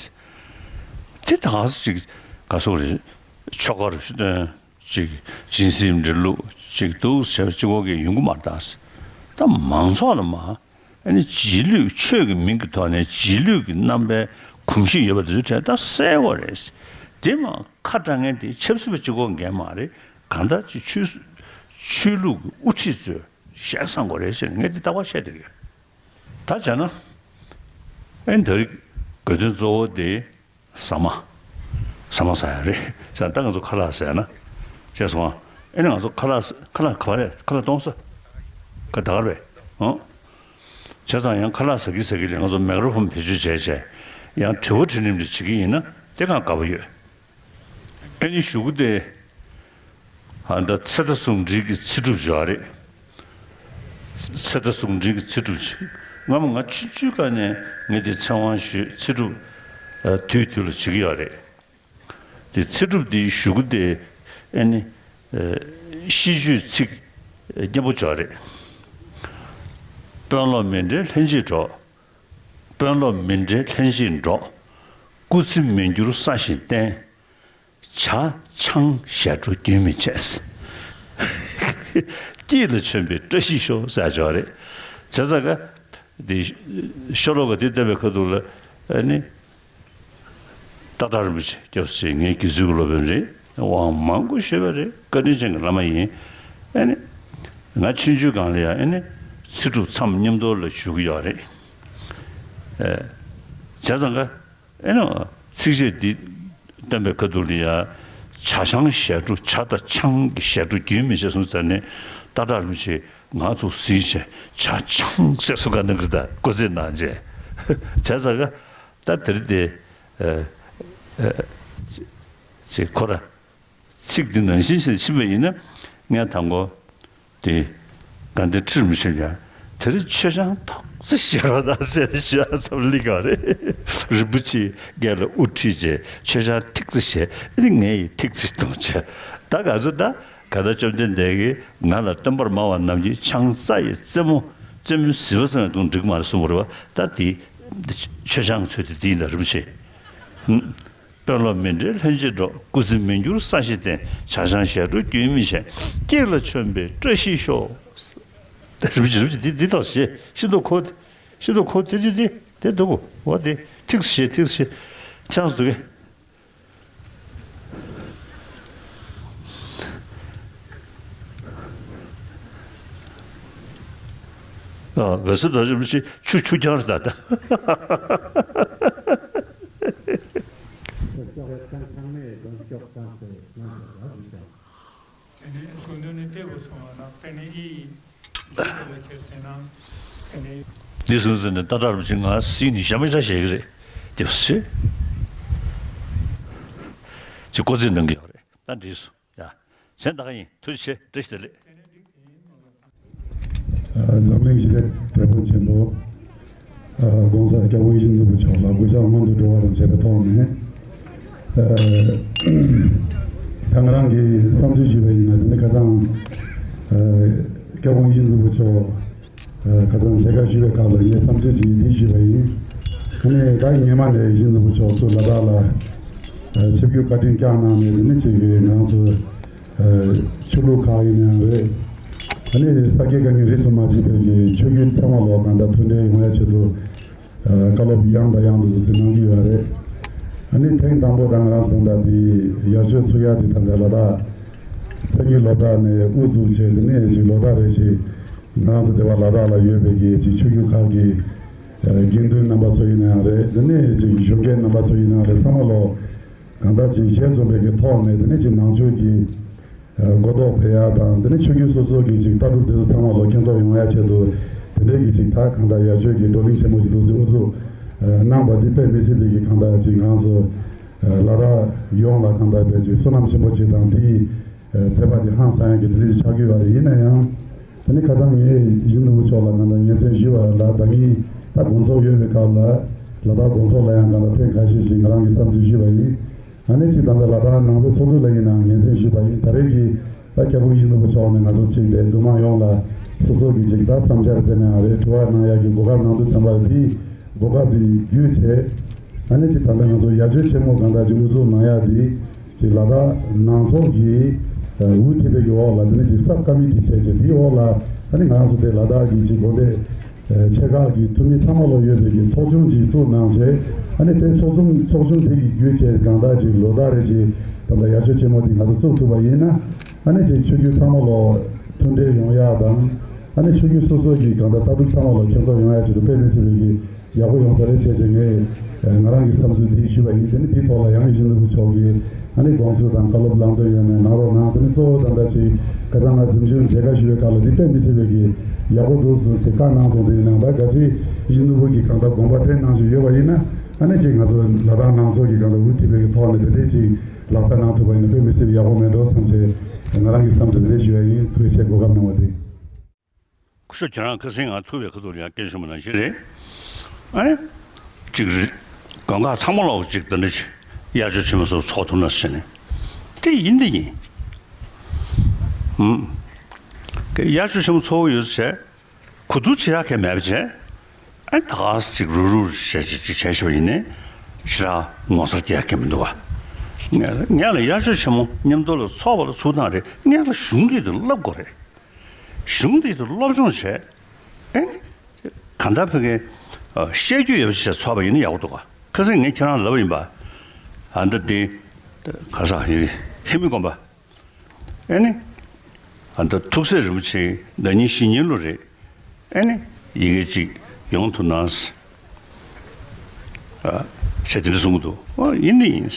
དེ་ད་ག་ཟེ་ཅིག་ག་སོག་རེད། ཆོ་ག་རུ་ཞུ་དོན། ཅིག་སྦྱིན་སྲེག་འབྲི་ལུགས་ཅིག་འདུག་ཟེར་བ་གཅིག་པོ་གིས་ཡོང་གི་མ་རེད་ད། ད་མང་ཚོགས་ལ་མ་ཨ་ནི་རྗེས་ལུས་ཆོས་ཀྱི་མིང་གི་ཐོག་ནས་རྗེས་ལུས་ཀྱི་རྣམ་པའི་གོམས་གཤིས་ཡོད་པ་དེ་ཚོའི་གྲས་ད་སེལ་དགོས་རེད། དེ་མ་ཁ་གྲག་མཁན་དེ་ཆབ་སྲིད་པ་གཅིག་པོ་འགན་མ་རེད། གང་ལྟར་ཅིག་ཆོས་ཆོས་ལུགས་ཀྱི་དབུ་ཁྲིད་ཚོས་ཞལ་བཟང་དགོས་རེད་ཟེར་ནས་ངས་དེ་རྟག་པར་བཤད་བསྡད་ཀྱི་ཡོད། ད་བྱས་ན། ཨེ་འདི་རིགས་དགོས་དོན་གཙོ་བོ་དེ་ཟ་མ། ཟ་མ་ཟ་ཡ་རེད་ཟེར་ན་ད་ང་ཚོ་ཁ་ལག་ཟས་ན། ཅེས་སོང་ཨ། ཨེ་ནི་ང་ཚོ་ཁ་ལག་ཁ་ལག་ག་པར་རེད། ཁ་ལག་གཏོང་ས་ག་ད་གར་བས་ཨང་། བྱས་ཙང་ཡང་ཁ་ལག་ཟ་གི་ཟ་གི་ལས་ང་ཚོ་མེག་རོ་ཕོན་བེད་སྤྱོད་བྱས་བྱས་ཡང་དྲི་བ་དྲིས་ལན་འདྲ་བྱེད་ཀྱི་ཡིན་ན་དེ་གང་དགའ་པོ་ཡོད། ཨེ་ནི་གཞུག་གུ་དེ། ཨ་ད་ཚེ་མཐའ་ཟུང་འབྲེལ་གྱི་ཚེ་སྒྲུབ་བྱ་བ་རེད། ཚེ་མཐའ་ཟུང་འབྲེལ་གྱི་ཚེ་སྒྲུབ་བྱེད། སྔ་མོ་ང་ཆུང་ཆུང་སྒང་ནས་ངས་དེ་ཚེ་དབང་ཞུས། ཚེ་སྒྲུབ་དུས་དུས་ལ་བྱེད་ཀྱི་ཡོད་རེད། དེ་ཚེ་སྒྲུབ་དེའི་གཞུག་གུ་དེ་ཨ་ནི་ཤིས་བརྗོད་ཚིག་སྙན་པོ་ཅིག་ཡོད་རེད། དཔོན་སློབ་མི་འབྲལ་ལྷན་ཅིག་འགྲོགས། དཔོན་སློབ་མི་འབྲལ་ལྷན་ཅིག་འགྲོགས། སྐུ་ཚེ་མི་འགྱུར་སྲ་ཞིང་བརྟན། བྱ་ཆང་ཞབས་བྲོ་རྒྱུན་མི་ཆད། སྐྱིད་ལ་བྱོན་པའི་བཀྲ་ཤིས་ཤོག་ཟེར་ཡག་ཅིག་ཡོད་རེད། བྱས་ཙང་ཀ་དེ་ཤོ་ལོ་ཀ་དེ་བཏོན་པའི་ཁ་ཐུག་ལ་ཨ་ནི། ཏཱ་ཏཱ་རིན་པོ་ཆེ་སྐྱབས་སུ་མཆི། ངའི་དགེ་ཚུལ་གྱི་སློབ་དཔོན་རེད། དབང་མང་པོ་ཞུས་པ་རེད། བཀའ་དྲིན་ཅན་གྱི་བླ་མ་ཡིན། ཨ་ནི། ང་ཆུང་ཆུང་སྒང་ལ་ཡང་ཨ་ནི་ཚེ་སྒྲུབ་མཚམས་མཉམ་དུ་ལ་བཞུགས་ཀྱི་ཡོད་རེད། ཨེ། བྱས་ཙང་ཀ་ཨ་ནི་ཚིགས་བཅད་འདི་བཏོན་པའི་ཁ་ཐུག་ལ་ཡང་། བྱ་ཆང་ཞབས་བྲོ། བྱ་དང་ཆང་གི་ཞབས་བྲོ་རྒྱུན་མི་ཆད་གསུངས་ཙང་ནས། ཏཱ་ཏཱ་རིན་པོ་ཆེ་ང་ཚོ་ཟིན་བྱས་བྱ་ཆང་ཟེར་གསུང་ག་གནང་གི་རེད། ད་སྐུ་ཚེ་གནང་བྱས། བྱས་ཙང་ཀ་ད་དེ་རིང་དེ། ཨ། ཨ། ཅེས་ཁོ་ར། ཚིག་འདི་ནང་བཞིན་བྱས་ཕྱིན་པ་ཡིན་ན། ངས་དང་པོ་དེ་དགའ་ལྡན་ཁྲི་རིན་པོ་ཆེ་ལ་ཡང་། དེ་རིང་མཆོད་ཆང་ཐུགས་ཆེ་བཞེས་རོགས་གནང་ཟེར་ནས་ཞུ་ཡག་འཚམས་ལ་སླེབས་པ་རེད། རིན་པོ་ཆེའི་སྒང་ལ་དབུ་ཁྲིད་བྱས། མཆོད་ཆང་ཐུགས་ཆེ་བཞེས། ཨ་ནི་ངས་ཡང་ཐུགས་ཆེ་གཏོང་བྱས། ད་ག་ཚོད་ད། གང་ལྟར་བཅོམ་ལྡན་འདས་ཀྱིས་ང་ལ་སྟོན་པར་མང་བ་རྣམས་ཀྱི་ཆང་རྩ་ཡི་རྩེ་མོ། རྩེ་མོའི་ཟིལ་པ་ཙམ་ཡང་གཏོང་འགྲིག་མ་རེད་གསུངས་པ་རེད་པ། ད་དེ་མཆོད་ཆང་ཚོད་དེ་དེ་ཡིན་ད། རིན་པོ་ཆེ། དཔོན་སློབ་མི་འབྲལ་ལྷན་ཅིག་འགྲོགས། སྐུ་ཚེ་མི་འགྱུར་སྲ་ཞིང་བརྟན། བྱ་ཆང་ཞབས་བྲོ་རྒྱུན་མི་ཆད། སྐྱིད་ལ་བྱོན་པའི་བཀྲ་ཤིས་ཤོག། རིན་པོ་ཆེ། རིན་པོ་ཆེ། འདི་འདི་ཐོག་བཞེས། ཤིན་ཏུ་ཁོ། ཤིན་ཏུ་ཁོ། དེ་དེ་དེ་དེ་འདུག་གོ། འོ་དེ་ཐུགས་བཞེས། ཐུགས་བཞེས། ཆང་སུ་འདུག་གས། ཨ། བེ་སི་དོ་རིན་པོ་ཆེ་ཆུ་ཆུ་རྐྱང་རེད་ད། ད། དེ་ནས་གསུང་དོན་ནི་ལྟེ་བུ་སོང་བ་ན། དེ་ནས་ཨི་ཡི་འཇུག་པ་ལ་ཁྱེར་ཏེ་ན། དེ་ནས་འདི་སོང་ཙང་ནས་ཏཱ་ཏཱ་རིན་པོ་ཆེ་ང་སྲིད་ནས་ཞྭ་མི་ཆ་བཞེས་ཀྱི་རེད། དེ་སྲིད་ཅིག་བཀོད་ཚིག་གནང་གི་ཡོད་རེད། ད་འགྲིག་སོང་། ཡ། གཞན་ད་ག་ཡིན། ཐུགས་རྗེ་ཆེ། བཀྲ་ཤིས་བདེ་ལེགས། འཛམ་གླིང་ཞི་བདེའི་དེད་དཔོན་ཆེན་པོ། ཨ། ༸གོང་ས་༸སྐྱབས་མགོན་ཡིད་བཞིན་ནོར་བུ་མཆོག་ལ་གུས་ཕྱག་སྔོན་དུ་འགྲོ་བ་དང་བཅས་པའི་ཐོག་ནས། ཨ། ད་ང་རང་གི་བསམ་ཚུལ་ཞུས་པ་ཡིན་ན། དེ་ནི་ཁ་སང་། ཨ། ༸སྐྱབས་མགོན་ཡིད་བཞིན་ནོར་བུ་མཆོག་ཨ། ཁ་སང་མཇལ་ཁ་ཞུ་བའི་སྐབས་ལ་ངས་བསམ་ཚུལ་ཅིག་འདི་ཞུས་པ་ཡིན། ཨ་ནི་ད་སྔོན་མ་ནས་ཡིད་བཞིན་ནོར་བུ་མཆོག་ཚུར་ལ་དྭགས་ལ། ཨ། ཆིབས་བསྒྱུར་བཀའ་དྲིན་བསྐྱངས་གནང་ནས། དེ་ནི་ཅིག་གི་ང་ཚོ། ཨ། ཆོས་ལུགས་ཁག་ཡིན་ནའང་རེད། ཨ་ནི་ས་དགེ་བཀའ་རྙིང་རིས་སུ་མ་ཆད་པའི་གི་ཆོས་བརྒྱུད་ཚང་མ་ལོག་གང་ལྟར་མཐུན་འབྲེལ་ཡོང་ཡ་ཆེད་དུ། ཨ། བཀའ་སློབ་ཡང་དང་ཡང་དུ་ཚུར་གནང་གི་ཡོད་རེད། ཨ་ནི་ཐེངས་དང་པོ་ད་ང་རང་ཚོ་ད་འདི་ཡར་ཞུ་ཚུགས་ཡ་དེ་ད་ལྟ་ལ་དྭགས་མཚན་ཉིད་སློབ་གྲྭ་ནས་དབུ་འཛུགས་བྱས། དེ་ནས་ཅིག་ལོ་ལྟར་རེ་བཞིན་ང་རང་ཚོ་འདི་པ་ལ་དྭགས་ལ་ཡོད་པའི་གི་ཅིག་ཆོས་བརྒྱུད་ཁག་གི། ཨ། དགེ་འདུན་རྣམ་པ་ཚོ་ཡིན་ནའང་རེད། དེ་ནས་ཅིག་གཞོན་སྐྱེས་རྣམ་པ་ཚོ་ཡིན་ནའང་རེད། ཚང་མ་ལོག་གང་ལྟར་ཅིག་ཞལ་འཛོམས་པའི་གི་ཐོག་ནས། དེ་ནས་ཅིག་ནང་ཆོས་ཀྱི། ཨ། གོ་རྟོགས་འཕེལ་ཡ་དང་། དེ་ནས་ཆོས་བརྒྱུད་སོ་སོ་གི་ཅིག་ལྟ་གྲུབ་དེ་ཚོ་ཚང་མ་ལོག་མཁྱེན་རྟོགས་ཡོང་ཡ་ཆེད་དུ། དེ་འདྲའི་གི་ཅིག་ད་གང་ལྟར་ཡར་ཞུ་གི་བགྲོ་གླེང་ཆེན་མོ་ཞིག་འདུག་སེ་དབུ་འཛུགས། ཨ། གནང་བ་འདི་དཔེ་མི་སྲིད་པའི་གི་གང་ལྟར་ཅིག་ང་ཚོ། ཨ། ལ་དྭགས་ཡོངས་ལ་གང་ལྟར་དཔེ་ཅིག་བསོད་ནམས་ཆེན་པོ་ཅིག་དང་། དེའི། ཨ། མཛད་པ་འདི་ཧང་སང་ཡ་གི་དེ་འདྲ་ཅིག་ཆགས་ཀྱི་ཡོད་པ་རེད། ཡིན་ན་ཡང་། དེ་ནས་ཁ་སང་ངས་ཡིད་བཞིན་ནོར་བུ་མཆོག་ལ་གང་ལྟར་ངོས་འཛིན་ཞུས་པ་ལ། ད་གིན་ད་དགོང་ཚོགས་ཡོད་པའི་སྐབས་ལ། ལ་དྭགས་དགོང་ཚོགས་ལ་ཡང་གང་ལྟར་ཐེངས་ཁ་ཤས་ཤིག་ང་རང་གིས་བསམ་ཚུལ་ཞུས་པ་ཡིན། ཨ་ནི་ཅིག་ད་ལྟ་ལ་དྭགས་ནང་པའི་ཚོགས་འདུ་ལ་ཡིན་ནའང་ངོས་འཛིན་ཞུས་པ་ཡིན། ད་རེས་ཀྱི་ད་སྐྱབས་མགོན་ཡིད་བཞིན་ནོར་བུ་མཆོག་ནས་ང་ཚོ་ཅིག་དེ་འདུས་མང་ཡོངས་ལ་སོ་སོ་གི་ཅིག་ད་བསམ་འཆར་ཟེར་ནའང་རེད། དྲི་བ་གནང་ཡག་གི་གོ་སྐབས་གནང་དུས་ཙམ་པ་ལ། དེའི་གོ་སྐབས་དེ་བརྒྱུད་བྱས། ཨ་ནི་ཅིག་ད་ལྟ་ང་ཚོ་ཡར་ཞུ་ཆེན་མོ་གང་ལྟར་ཅིག་དབུ་འཛུགས་གནང་ཡག་དེ། ཅིག་ལ་དྭགས་ནང་ཚོགས་ཀྱི། ཨ། དབུ་ཁྲིད་པའི་གི་འོག་ལ། དེ་ནས་ཅིག་སབ་ཀ་མི་ཊི་བྱས་བྱས། དེའི་འོག་ལ་ཨ་ནི་ང་ཚོ་དེ་ལ་དྭགས་ཀྱི་ཅིག་དགོན་སྡེ། ཨ། ཆེ་ཁག་གི་འཐུས་མི་ཚང་མ་ལོག་ཡོད་པའི་གི་ཚོགས་ཆུང་ཅིག་བཙུགས་གནང་བྱས། ཨ་ནི་དེ་ཚོགས་ཆུང་ཚོགས་ཆུང་དེ་གི་བརྒྱུད་བྱས་གང་ལྟར་ཅིག་ལོ་ལྟར་རེ་ཅིག་ད་ལྟ་ཡར་ཞུ་ཆེན་མོ་དེ་ང་ཚོ་བཙུགས་ཐུབ་པ་ཡིན་ན། ཨ་ནི་ཅིག་ཆོས་བརྒྱུད་ཚང་མ་ལོག་མཐུན་འབྲེལ་ཡོང་ཡག་དང་། ཨ་ནི་ཆོས་བརྒྱུད་སོ་སོ་གི་གང་ལྟར་ལྟ་གྲུབ་ཚང་མ་ལོག་མཁྱེན་རྟོགས་ཡོང་ཡག་ཆེད་དུ་དཔེ་མི་སྲིད་པའི་གི། ཡག་པོ་ཡོང་ས་རེད་བྱས་བྱས། ངས་ང་རང་གི་བསམ་ཚུལ་འདི་ཞུས་པ་ཡིན། དེ་ནི་འདིའི་ཐོག་ལ་ཡང་ཡིད་བཞིན་ནོར་བུ་མཆོག་གིས་ཨ་ནི་དགོངས་ཚུལ་དང་བཀའ་སློབ་ལམ་སྟོན་ཡོད་ན་གནང་རོགས་གནང་། དེ་ནི་གཙོ་བོ་ད་ལྟ་ཅིག་ཁ་སང་ང་གཟིམ་ཆུང་མཇལ་ཁ་ཞུ་བའི་སྐབས་ལ་འདི་དཔེ་མི་སྲིད་པའི་གི་ཡག་པོ་འདུག་ཟེར་ཅིག་བཀའ་གནང་སོང་། དེ་ཡིན་ནའང་ད་གལ་སྲིད་ཡིད་བཞིན་ནོར་བུ་གིས་གང་ལྟར་དགོངས་པ་དེ་གནང་བཞིན་ཡོད་པ་ཡིན་ན། ཨ་ནི་ཅིག་ང་ཚོ་ལ་དྭགས་ནང་ཚོགས་ཀྱི་གང་ལྟར་དབུ་ཁྲིད་པའི་གི་ཐོག་ནས་དེ་འདྲའི་ཅིག་ལག་བསྟར་གནང་ཐུབ་པ་ཡིན་ན་དཔེ་མི་སྲིད་པའི་ཡག་པོ་མེད་འགྲོ་བསམ་བྱས། ང་རང་གི་བསམ་ཚུལ་དེ་འདྲ་ཞུ་ཡ་ཡིན། ཐུགས་རྗེ་ཆེ། གོ་སྐབས་གནང་བ་དེ། ཤོ་ཁྱེད་རང་ཁ་སང་ང་ཐུག་པའི་ཁ་ཐུག་ལ་ཡང་སྐད་ཆ་མོ་ནང་བཞིན་རེད། ཨ་ནི། གཅིག་རེད། དགོན་ཁག་ཚང་མ་ལོག་གཅིག་དེ་འདྲ་ཅིག་དབྱར་ཆོས་ཆེན་མོ་སོགས་ཚོགས་ཐུབ་ན་ཟེར་ནས། དེ་ཡིན་དེ་ཡིན། ཨུམ། དབྱར་ཆོས་ཆེན་མོ་ཚོགས་ཡོད་ཟེར། གོ་བསྡུར་བྱེད་ཡག་གལ་མེད་པ་བྱས། ཨ་ནི་ད་ག་སེ་ཅིག་རུག་རུག་བྱས་ཅིག་ཅིག་བྱས་ཤེས་པ་ཡིན་ནའི། ཞེ་དྲག་ངོ་མཚར་སྐྱེ་ཡག་གལ་མི་འདུག་བ། ངས་ངས་ལ་དབྱར་ཆོས་ཆེན་མོ་མཉམ་དུ་ལ་ཚོགས་པ་ལ་ཚུགས་སྟངས་རེད། ངས་ལ་གཞུང་འདི་དུ་བསླབ་དགོས་རེད། གཞུང་འདི་དུ་སློབ་སྦྱོང་བྱས། ཨེ་ནི། གང་ལྟར་ཕ་གི། ཨ། བཤད་རྒྱུ་ཡོད་པ་ཞིག་ཚོགས་པ་ཡིན་ན་ཡག་པོ་འདུག་ག། ཁ་སང་ངས་ཁྱེད་རང་ལབ་པ་ཡིན་པ། ཨ་འདི་དེ། ག་ས་ཡིན། ཧེ་མི་དགོན་པ། ཨེ་ནི། ཨ་འདི་ཐུགས་སྲས་རིན་པོ་ཆེ་ཟླ་ཉིན་བཞི་ཉིན་ལོ་རེད། ཨེ་ནི། ཡི་གེ་གཅིག་ཡོང་ཐུབ་ན། ཨ། ཞེས་དེ་འདྲ་གསུང་གི་འདུག། ཨོ་ཡིན་ནི་ཡིན།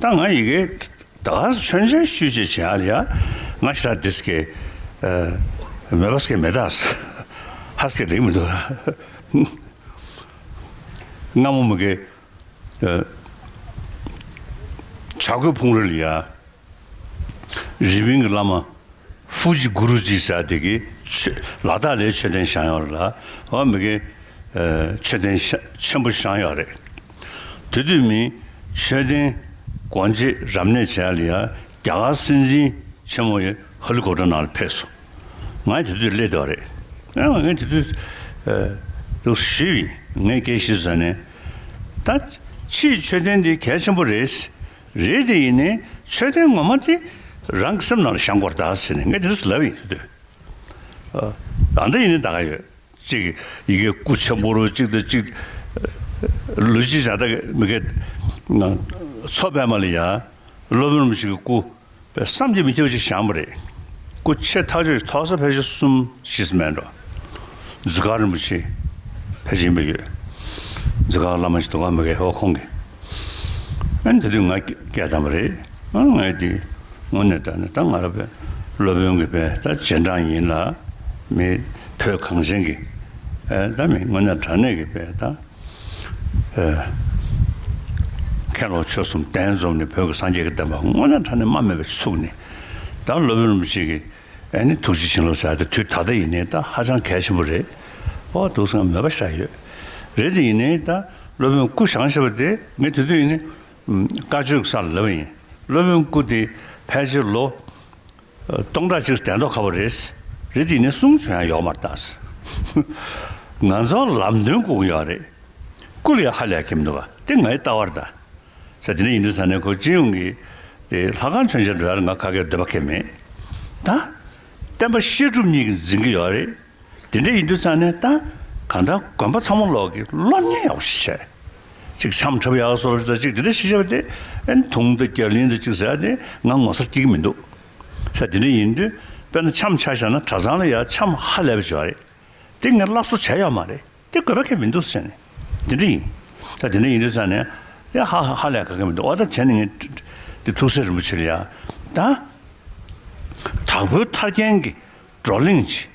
ད་ང་ཡི་གེ་ད་ག་མཆོད་མཇལ་ཞུས་བྱས་བྱེད་ཡག་ལ་ཡ། ང་ཞེ་དྲག་འདི་སྐད། ཨ། མེད་པ་སྐད་མེད་ད། ཧ་སྐད་ལེགས་མི་འདུག། སྔ་མོ་མ་གི། ཨ། བྱ་རྒོད་ཕུང་རི་ལ་ཡ། རི་པིན་གྱི་བླ་མ་ཧྥུ་ཇི་གུ་རུ་ཇི་ཟེར་དེ་གིས་ཆོས་ལ་དྭགས་ལའི་མཆོད་རྟེན་བཞེངས་ཡོད་རེད་ལ། འོ་མི་གི། ཨ། མཆོད་རྟེན་ཆེན་པོ་བཞེངས་ཡོད་རེད། དེ་དུས་མི་མཆོད་རྟེན་སྒོ་འབྱེད་རབ་གནས་བྱས་ལ་ཡ། རྒྱ་གར་སྲིད་འཛིན་ཆེན་མོ་ཡི་ཧེ་ལི་ཀོབ་ཊར་ནང་ལ་ཕེབས་སོང་། ང་དེ་དུས་སླེབས་བསྡད་པ་རེད། ཨ། ང་དེ་དུས། ཨ། འདུག་ཞུས་པ་ཡིན། ངས་སྐད་ཞུས་ཟ་ནས། ད་ཕྱིའི་མཆོད་རྟེན་འདི་གལ་ཆེན་པོ་རེད། རེད་དེ་ཡིན་ནའི་མཆོད་རྟེན་ངོ་མ་དེ་རང་གི་སེམས་ནང་ལ་བཞེངས་དགོས་རེད་ད་ཟེར་ནས་ངས་དེ་འདྲ་ལབ་ཡིན། དེ་དུས། ཨ། ད་ལྟ་ཡིན་ནའི་ད་ག་ཡོད། གཅིག་ཡི་གེ་སྐུ་ཆེན་པོ་རུ་གཅིག་དང་གཅིག། ལོ་གཅིག་བྱ་ད་མི་གེ། མཚོ་པདྨ་ལ་ཡ། སློབ་དཔོན་རིན་པོ་ཆེ་གི་སྐུ། བསམ་གྱིས་མི་ཁྱབ་པ་ཅིག་བཞེངས་པ་རེད། སྐུ་ཆེ་ཐག་ཆོད་ཅིག་ཐོག་ས་ཕལ་ཆེར་གསུམ་བཞི་ཙམ་མེད་འགྲོ། ཛི་ག་རིན་པོ་ཆེ་ཕལ་ཆེར་ཡིན་པ་ཡོད། ཛི་ག་བླ་མ་ཞིག་འདུག་ག། མི་གེ་ཧོ་ཁོང་གི། ཨ་ནི་དེ་དུས་ང་སྐད་བཏང་བ་རེད། ཨ། ངས་དེ་དངོས་གནས་དྲང་གནས་ད་ང་རང་པའི་སློབ་དཔོན་གྱི་པའི་ད་རྗེས་འབྲང་ཡིན་ལ། མི་བོད་གངས་ཅན་གྱི། ཨ། ད་མི་དངོས་གནས་དྲང་གནས་ཀྱི་པའི་ད། ཨ། མཁན་སློབ་ཆོས་གསུམ་གདན་འཛོམས་ནས་བོད་ཀྱི་སངས་རྒྱས་ཀྱི་བསྟན་པ་དངོས་གནས་དྲང་གནས་རྨ་མེད་པ་ཞིག་ཚུགས་ནས། ད་སློབ་དཔོན་རིན་པོ་ཆེ་གི། ཨ་ནི་ཐུགས་རྗེ་བྱིན་རླབས་ཟེར་ཡ་དེ་དུས་ད་ལྟ་ཡིན་ནའི་ད་ཧ་ཅང་གལ་ཆེན་པོ་རེད། ཨོ་འདུག་སེ་ང་མོས་པ་ཞེ་དྲག་ཡོད། རེད་དེ་ཡིན་ནའི་ད་སློབ་དཔོན་སྐུ་བཞེངས་བཞག་པ་དེ་ངས་དེ་དུས་ཡིན་ནའི། ཨུམ། བཀའ་ཆོས་ཀྱི་སར་ལབ་པ་ཡིན། སློབ་དཔོན་སྐུ་དེ་ཕལ་ཆེར་ལོ་སྟོང་ཕྲག་གཅིག་གདན་ཐོག་ཁ་པོ་རེད། རེད་དེ་ཡིན་ནའི་གསུང་བྱུང་ཡ་ཡོད་མ་རེད་ད། ང་ཚོ་ལམ་སྟོན་སྐུ་ཡོད་རེད། སྐུ་ལ་ཡ་ཧ་ལས་ཀྱི་མི་འདུག་ག། དེ་ངའི་ལྟ་བ་རེད་ད། ས་དེ་འདྲ་ཡིན་དུས་ས་ནས་ཁོ་སྤྱི་ཡོངས་ཀྱི་དེ་ལྷ་ཁང་མཆོད་མཇལ་འགྲོ་ཡ་ལ་ང་ཁ་སྐད་འདོད་པ་ཁེལ་མེད། ད་བསྟན་པ་བཤད་སྒྲུབ་གཉིས་ཀྱི་འཛིན་གྱི་ཡོད་རེད། དེ་འདྲ་ཡིན་དུས་ས་ནས་ད་གང་ལྟར་དགོན་པ་ཚང་མ་ལོག་གི་སློབ་གཉེར་ཡག་པོ་ཞིག་བྱས། ཅིག་འཆམ་འཁྲབ་ཡག་བཟོ་འདྲ་ཞིག་དང་ཅིག་དེ་འདྲ་ཞིག་བྱས་པ་དེ། ཨན་དུང་དང་རྒྱ་གླིང་དང་ཅིག་ཟེར་ཡ་དེ་ང་ངོ་མཚར་སྐྱེ་གི་མི་འདུག། ས་དེ་འདྲ་ཡིན་དུས་དཔེར་ན་འཆམ་ཆ་བཞག་ན་གྲྭ་ཚང་ལ་ཡ་འཆམ་ཧ་ལས་པ་ཅིག་ཡོད་རེད། དེ་ངས་སླར་གསོ་བྱས་ཡོད་མ་རེད། དེ་དགོས་པ་གང་ཡང་མི་འདུག་ཟེར་ནས། དེ་འདྲ་ཡིན། ད་དེ་འདྲ་ཡིན་དུས་ས་ནས་ཡ་ཧ་ཧ་ཧ་ལས་ག་གེ་མི་འདུག། འོ་ད་བྱས་ནས་ངས་དེ་ཐུགས་སྲས་རིན་པོ་ཆེ་ལ་ཡ། ད་དྭགས་པོའི་ཐར་རྒྱན་གྱི་བགྲོ་གླེང་ཅིག་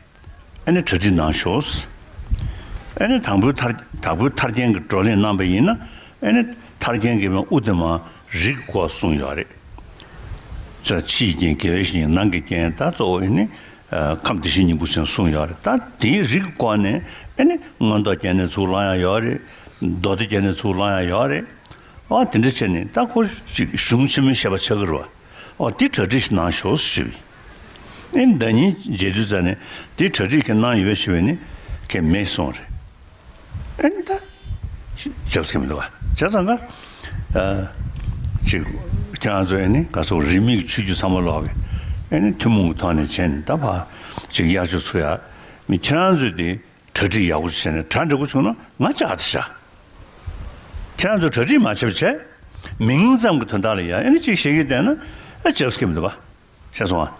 ཨ་ནི་གྲ་སྒྲིག་གནང་ཤོག། ཨ་ནི་དྭགས་པོའི་ཐར་དྭགས་པོའི་ཐར་རྒྱན་གྱི་བགྲོ་གླེང་གནང་པ་ཡིན་ན། ཨ་ནི་ཐར་རྒྱན་གྱི་དབུ་དེ་མར་རིགས་ཀྱི་སྐོར་གསུངས་ཡོད་རེད། ཕྱི་ཡི་རྐྱེན། དགེ་བའི་བཤེས་གཉེན། ནང་གི་རྐྱེན། ད་གཙོ་བོ་ཨ་ནི། ཨ། ཁམས་བདེ་གཤེགས་སྙིང་པོ་ཅན་གསུངས་ཡོད་རེད། ད་དེའི་རིགས་སྐོར་ནས་ཨ་ནི་མངོན་རྟོགས་རྒྱན་ནས་ཚུར་བླང་ཡ་ཡོད་རེད། མདོ་སྡེ་རྒྱན་ནས་ཚུར་བླང་ཡ་ཡོད་རེད། ཨོ་དེ་འདྲ་བྱས་ནས་ད་ཁོ་ཅིག་གཞུང་ཆེན་མོའི་བཤད་པ་ཆགས་ཀྱི་རེད་བ། ཨོ་དེ་གྲ་སྒྲིག་ཞིག་གནང་ཤོག་ཞུས་པས། ཨ་ནི་ཟླ་ཉིན་མཇལ་དུས་ཙ་ནས་དེ་གྲ་སྒྲིག་གི་གནང་ཡོད་པས་ཞུས་པས་ནི་གལ་མེད་གསུངས་རེད། ཨ་ནི་ད་ཅི་བྱ་ས་མི་འདུག་བ། བྱས་ཙང་ཀ། ཨ། ཅིག་ཁྱེད་རང་ཚོ་ཨ་ནི་ག་ཚོད་རིས་མེད་ཀྱི་ཆོས་བརྒྱུད་ཚང་མ་ལོག་གི་ཨ་ནི་ཐུན་མོང་གི་ཐོག་ནས་བྱས་ནས་ད་ཕར་ཅིག་དབྱར་ཆོས་ཚུགས་ཡ། མི་ཁྱེད་རང་ཚོས་དེ་གྲ་སྒྲིག་ཡག་པོ་བྱས་ནས་གྲ་འགྲིག་པོ་བྱུང་ན་ང་བཅར་ཏེ་བཞག། ཁྱེད་རང་ཚོ་གྲ་སྒྲིག་མ་བྱས་པ་བྱས། མིང་ཙམ་གྱི་དོན་དག་ལ་ཡ་ཨ་ནི་ཅིག་བཤད་ཀྱི་བསྡད་ན་ཨ་བྱ་ས་གི་མི་འདུག་བ། ཤེས་སོང་ཨ།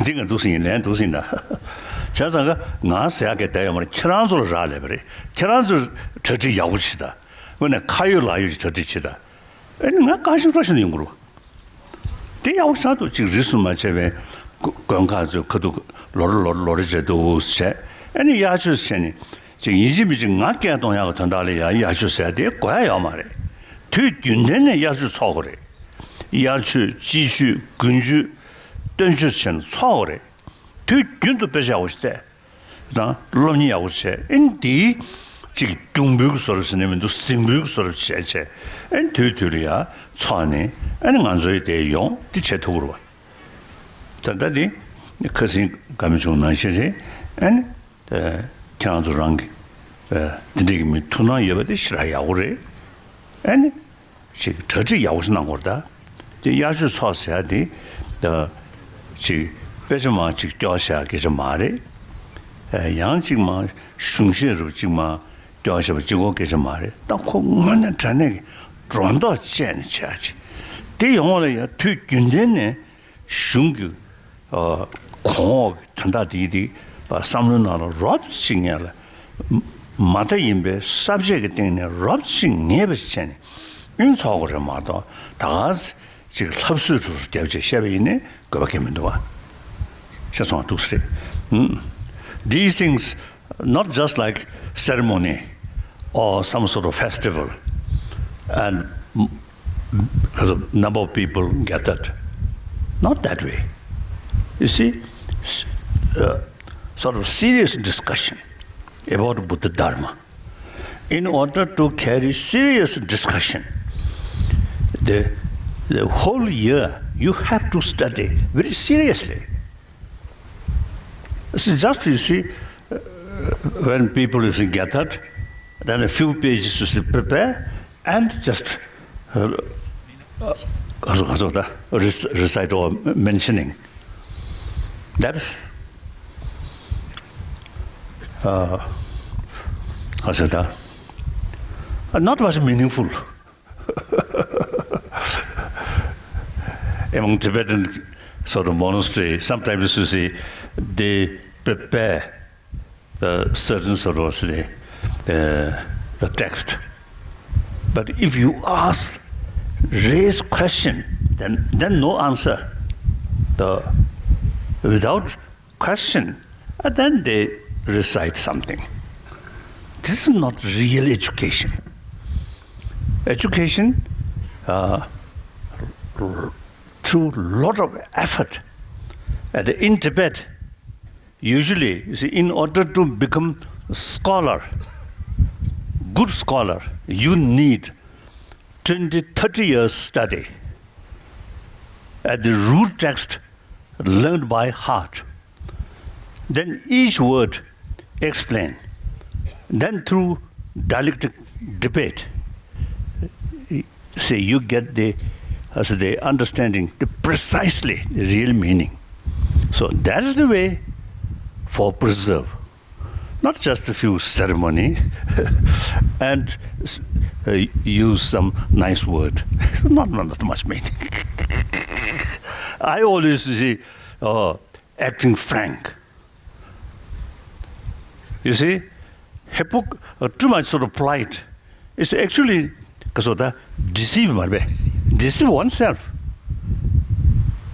འདི་ང་འདུག་སེ་ཡིན། ལན་འདུག་སེ་ཡིན་ད། བྱས་ཙང་ཀ་ང་ཟེར་ཡག་གི་བསྡད་ཡོད་མ་རེད། ཁྱེད་རང་ཚོ་ལ་རག་ལས་པ་རེད། ཁྱེད་རང་ཚོས་གྲ་སྒྲིག་ཡག་པོ་བྱེད་ད། དངོས་གནས་ཁ་ཡོད་ལག་ཡོད་ཀྱི་གྲ་སྒྲིག་བྱེད་ད། ཨེ་ནི་ང་བཀའ་བཞིན་སྒྲུབ་བཞིན་དུ་ཡོང་གི་རེད། དེ་ཡག་པོ་ཆགས་འདུག། ཅིག་རིས་སུ་མ་ཆད་པའི་དགོན་ཁག་ཚོའི་ཁ་ཐུག་ལོ་རེ་ལོ་རེ་ལོ་རེ་བྱས་འདུག་བྱས། ཨེ་ནི་དབྱར་ཆོས་བྱས་ནས་ཅིག་ཡིན་གཅིག་མིན་གཅིག་ང་སྐད་གཏོང་ཡག་གི་དོན་དག་ལ་ཡང་དབྱར་ཆོས་ཟེར་ཡ་དེ་དགོས་ཡ་ཡོད་མ་རེད། དུས་རྒྱུན་ལྡན་ནས་དབྱར་ཆོས་ཚོགས་དགོས་རེད། དབྱར་ཆོས། དཔྱིད་ཆོས། དགུན་ཆོས། སྟོན་ཆོས་བྱས་ནས་ཚོགས་དགོས་རེད། དུས་རྒྱུན་དུ་དཔེ་ཆ་ཡག་པོ་ཞིག་བལྟས། དང་སློབ་གཉེར་ཡག་པོ་བྱས། ཨེ་ནི་དེའི་ཅིག་གྱོང་འབུལ་གྱི་བཟོ་འདྲ་ཟེར་ནས་མི་འདུག་གཟིགས་འབུལ་གྱི་བཟོ་འདྲ་བྱས་བྱས། ཨེ་ནི་དུས་དུས་ལ་ཡ་ཚོགས་ནས། ཨེ་ནི་ང་ཚོའི་དེ་ཡོང་དེ་བྱེད་ཐུབ་ཀྱི་རེད་པ། ད་ལྟ་དེ་ཁ་སང་དགའ་མི་ཆུང་ནང་བཞིན་རེད། ཨེ་ནི་ཁྱེད་རང་ཚོ་རང་གི་དེ་འདྲའི་གི་མི་ཐུགས་སྣང་ཡོད་པ་དེ་ཞེ་དྲག་ཡག་པོ་རེད། ཨེ་ནི། ཅིག་གྲ་སྒྲིག་ཡག་པོ་ཞིག་གནང་དགོས་རེད་ད། དེ་དབྱར་ཆོས་ཚོགས་ཟེར་ཡ་དེ། ད་ཅིག་དཔེ་ཆ་མར་ཅིག་སྐྱོར་བཞག་སྐད་ཆ་མ་རེད། ཡང་ཅིག་མར་གཞུང་བཤད་རུ་ཅིག་མར་སྐྱོར་བཞག་པ་གཅིག་པོ་སྐད་ཆ་མ་རེད། ད་ཁོ་དངོས་གནས་དྲང་གནས་ཀྱི་སྒྲོ་འདོགས་བཅད་ནས་བྱས་ཡ་ཅིག་དེ་ཡོང་བ་ལ་ཡ་དུས་རྒྱུན་ལྡན་ནས། གཞུང་གི་ཨ་གོང་འོག་གི་དོན་དག་དེ་དེ་བསམ་བློའི་ནང་ལ་རོབ་ཅིག་ངེས་ལ། མ་མཐའ་ཡིན་པའི་ས་བཅད་ཀྱི་སྟེང་ནས་རོབ་ཅིག་ངེས་པ་ཞིག་བྱས་ནས་ཨིན་ཚོགས་དགོས་རེད་མ་གཏོགས། ད་ག་ཅིག་ལྷབ་གསོལ་དུ་རྒྱབ་བྱས་བཤད་པ་ཡིན་ནའི་དགོས་པ་གང་མི་འདུག་བ། ཤེས་སོང་བ་འདུག་སེ་རེད། These things, not just like ceremony or some sort of festival, and because a number of people gathered. Not that way. You see, s- uh, sort of serious discussion about Buddha Dharma. In order to carry serious discussion, the, the whole year you have to study very seriously. It's just, you see, uh, when people, you see, gathered, then a few pages, you see, prepare and just, uh, uh, rec- recite or mentioning. That is, uh, not much meaningful. Among Tibetan sort of monastery, sometimes you see they prepare the certain sort of the, uh, the text. But if you ask, raise question, then then no answer. The without question, and then they recite something. This is not real education. Education, uh, through lot of effort, and in Tibet, usually, you see, in order to become a scholar, good scholar, you need twenty, thirty years study at the root text learned by heart. Then each word explained. Then through dialectic debate, say you get the, as the understanding, the precisely real meaning. So that is the way for preserve. Not just a few ceremony and uh, use some nice word. It's not, not, not much meaning. I always see, oh, acting frank. You see, hypoc- uh, too much sort of polite. It's actually, ཁ་སོ་ད་deceive མ་རེད། Deceive oneself,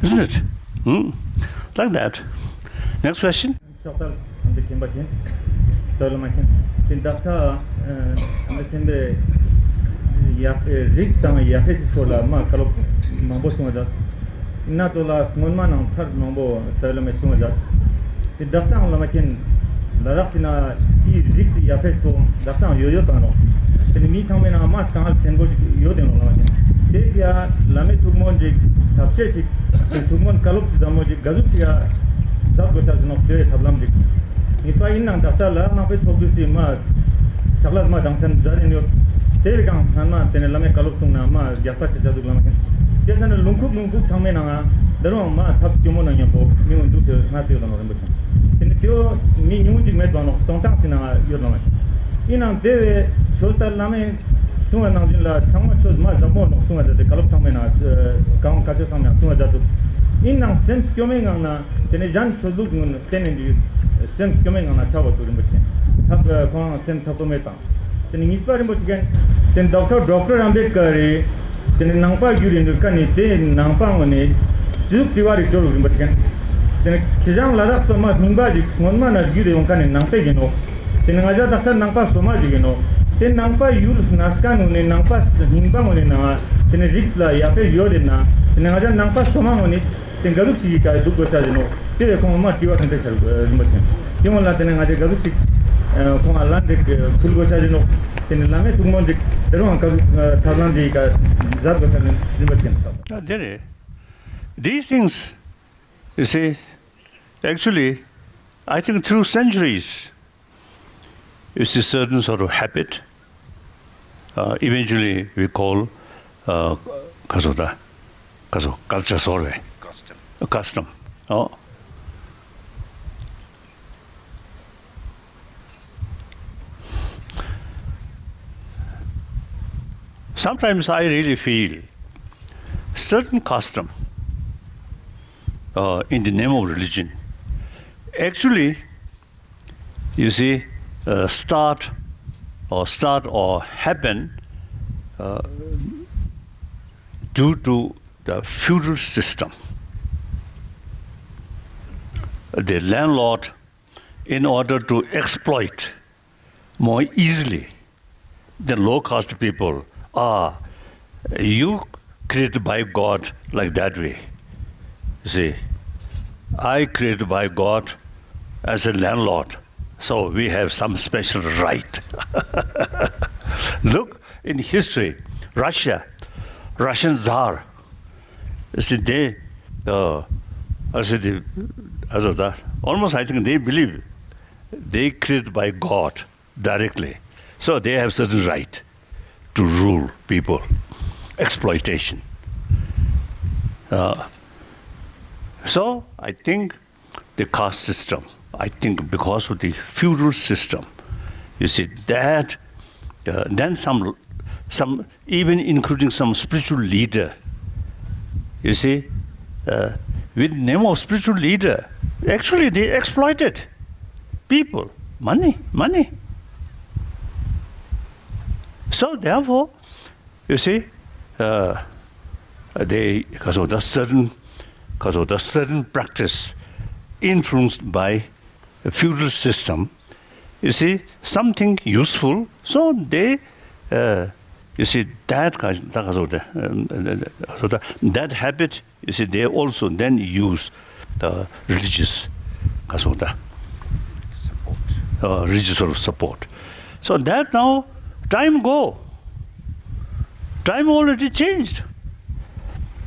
isn't it? Hmm? Like that. Next question. ཕྱག་དར་འདི་མཁྱེན་པ་ཅན། ལྟོས་ལ་མ་མཁྱེན། དེ་བདག་ས་འདི་མཁྱེན་པའི་ཡག་རིགས་དང་ཡག་ཤོས་ཀྱི་སྐོར་ལ་མ་བཀའ་སློབ་མང་པོ་གསུང་བ་མཛད། ན་ཏོ་ལ་སྔོན་མ་ནང་ཚར་མང་པོ་ལྟོས་ལ་མ་གསུང་བ་མཛད། དེ་བདག་ས་ལ་མ་མཁྱེན། ལ་དྭགས་ཀྱི་ན་དེའི་རིགས་ཀྱི་ཡག་ཤོས་སྐོར་བདག་ས་ཡོད་ཡོད་དང་ནོ། དེ་ནི་མི་ཚང་མའི་ནང་མ་གང་ལ་ཆེན་པོ་ཞིག་ཡོད་དེ་ནོ་ལ་མ་མཁྱེན། དེ་ཀྱ་ལ་མའི་ཐུགས་སྨོན་ཅིག་ཐབས་ཤེས་ཤིག་དེ་ཐུགས་སྨོན་བཀའ་སློབ་ཀྱི་ཟབ་མོ་ཅིག་ག་ཟུག་ཅིག་ཡ་ཟབ་དགོས་ཆ་ཟིན་ནོ། དེ་བས་ཐབས་ལམ་ཅིག་ངེས་པ་ཡིན་ནང་བདག་ས་ལ་དམག་དཔེ་ཚོགས་དུས་སི་མ་ཆག་ལ་མ་དང་ཆན་མཛད་དེ་ཡོད། དེ་བས་གང་སྔན་མ་དེ་ནས་བླ་མའི་བཀའ་སློབ་གསུངས་ན་མ་རྒྱག་པ་ཆེ་ཆ་འདུག་ལ་མ་མཁྱེན། དེ་ཚ་ནས་ལུང་ཁུག་ལུང་ཁུག་ཚང་མའི་ནང་ང་འདི་རུང་མ་ཐབས་སྐྱོ་མོ་ན་མཉམ་པོ་མི་འོན་འདུག་ཚེ་ང་ཚོ་ཡོད་ལ་མ་རིན་པོ་ཆེ། དེ་ནི་དེའོ་མི་ཉུང་ཅིག་མེད་པ་ནོ་སྟོང་ཐང་ཚི་ནང་ཡོད་ལ་མ་ཡིན་ནང་དེ་བས་ཆོས་ལྟར་བླ་མས་གསུང་བ་ནང་བཞིན་ལ་ཚང་མ་ཆོས་མ་ཟབ་མོ་ནོ་གསུང་བ་མཛད་དེ་བཀའ་སློབ་ཚང་མའི་ནང་གང་བཀའ་ཆོས་ཚང་མའི་ནང་གསུང་བ་མཛད་འདུག་ཡིན་ནང་སེམས་སྐྱོ་མའི་ངང་ན་དེ་ནས་གཞན་ཆོས་ལུགས་ངོས་ནས་བསྟན་ནས་འདུག་སེམས་སྐྱོ་མའི་ངང་ན་ཆགས་པ་ཚོ་རིན་པོ་ཆེ་ཐབས་ཁོང་སེམས་ཐབས་པོ་མེད་དང་། དེ་ནི་གཉིས་པ་རིན་པོ་ཆེ་གན། དེ་ནི་ཌོག་ཊར་ཌོག་ཊར་ཨམ་བེད་ཀར་རེད། དེ་ནི་ནང་པ་བརྒྱུད་རེ་འདུག་ཀ་ནི་དེ་ནང་པ་ངོ་ནས་དུག་དེ་བ་རིག་འགྲོ་རིན་པོ་ཆེ་གན། དེ་ནི་ཁྱི་ཞང་ལ་དྭགས་སོ་མ་སྙིང་པ་ཞིག་སྔོན་མ་ན་བརྒྱུད་རེ་ཡོང་ཀ་ནི་ནང་པའི་ཡིན་ནོ། དེ་ནི་ང་ཅག་དག་ས་ནང་པ་སོ་མ་ཞིག་ཡིན་ནོ། དེ་ནང་པ་ཡུལ་ན་སྐ་ངོ་ནས་ནང་པ་སྙིང་པ་ངོ་ནས་ན་དེ་ནི་རིགས་ལ་ཡག་པའི་ཡོད་དེ་ན་དེ་ནི་ང་ཅག་ནང་པ་སོ་མ་ངོ་ནས། དེ་ག་ཟུག་ཅིག་གི་ཀ་འདུག་དགོས་ས་ཞིག་ནོ། དེ་བས་ཁོང་མ་དྲི་བ་དང་འབྲེལ་ཆར་རིན་པོ་ཆེ། དེ་མོ་ལ་དེ་ནས་ང་ཚོས་ག་ཟུག་ཅིག་ཁོང་ལ་འགྲིག་ཕུལ་དགོས་ས་ཞིག་ནོ། དེ་ནས་བླ་མའི་ཐུགས་སྨོན་འགྲིག་དེ་རུང་ཐབས་ལམ་འདི་ག་མཛད་དགོས་ས་རིན་པོ་ཆེ། ཨ་དེ་རེད། These things, you see, actually, I think through centuries, you see certain sort of habit, uh, eventually we call, uh, kaso da, kaso, culture sort of custom. Custom. Oh. Sometimes I really feel certain custom, uh, in the name of religion, actually, you see, uh, start or start or happen, uh, due to the feudal system. The landlord, in order to exploit more easily the low caste people, are you created by God like that way. See, I created by God as a landlord, so we have some special right. Look in history, Russia, Russian Tsar, see, they, uh, I see the, I thought that almost I think they believe they created by God directly. So they have certain right to rule people. Exploitation. Uh, so I think the caste system, I think because of the feudal system, you see that, uh, then some, some even including some spiritual leader, you see, uh, with name of spiritual leader, actually they exploited people, money, money. So therefore, you see, uh, they, because of the certain, because of the certain practice influenced by a feudal system, you see, something useful, so they, uh, you see, that, that habit, you see, they also then use the religious, support. Uh, religious sort of support. So that now time go, time already changed.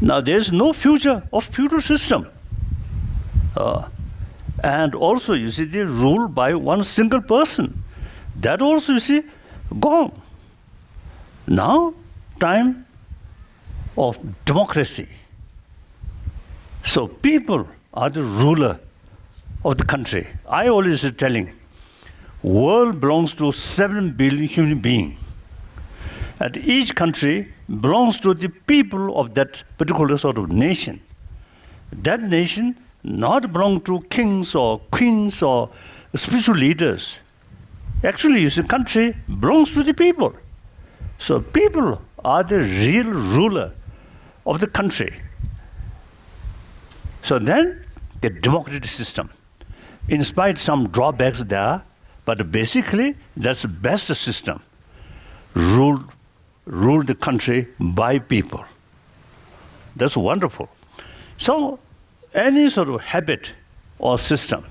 Now there is no future of feudal system. Uh, and also, you see, they rule by one single person. That also, you see, gone. Now, time of democracy. So people are the ruler of the country. I always telling, world belongs to seven billion human being. And each country belongs to the people of that particular sort of nation. That nation not belong to kings or queens or spiritual leaders. Actually, you see, country belongs to the people. So people are the real ruler of the country. So then, the democratic system, in spite some drawbacks there, but basically that's the best system. Rule, rule the country by people. That's wonderful. So any sort of habit or system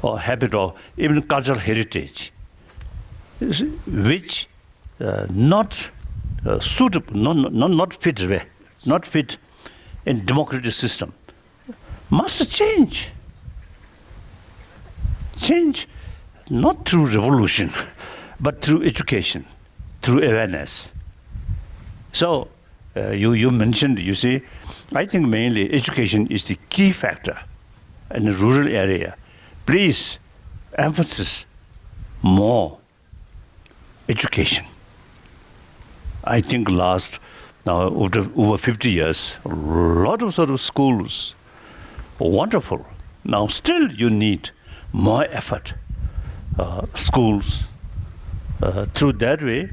or habit or even cultural heritage is, which, uh, not, uh, suitable, not, not, not fit, not fit in democratic system, must change. Change not through revolution, but through education, through awareness. So, uh, you, you mentioned, you see, I think mainly education is the key factor in the rural area. Please emphasis more education. I think last, now, over, over fifty years, a lot of sort of schools, wonderful. Now still you need more effort. Uh, schools, uh, through that way,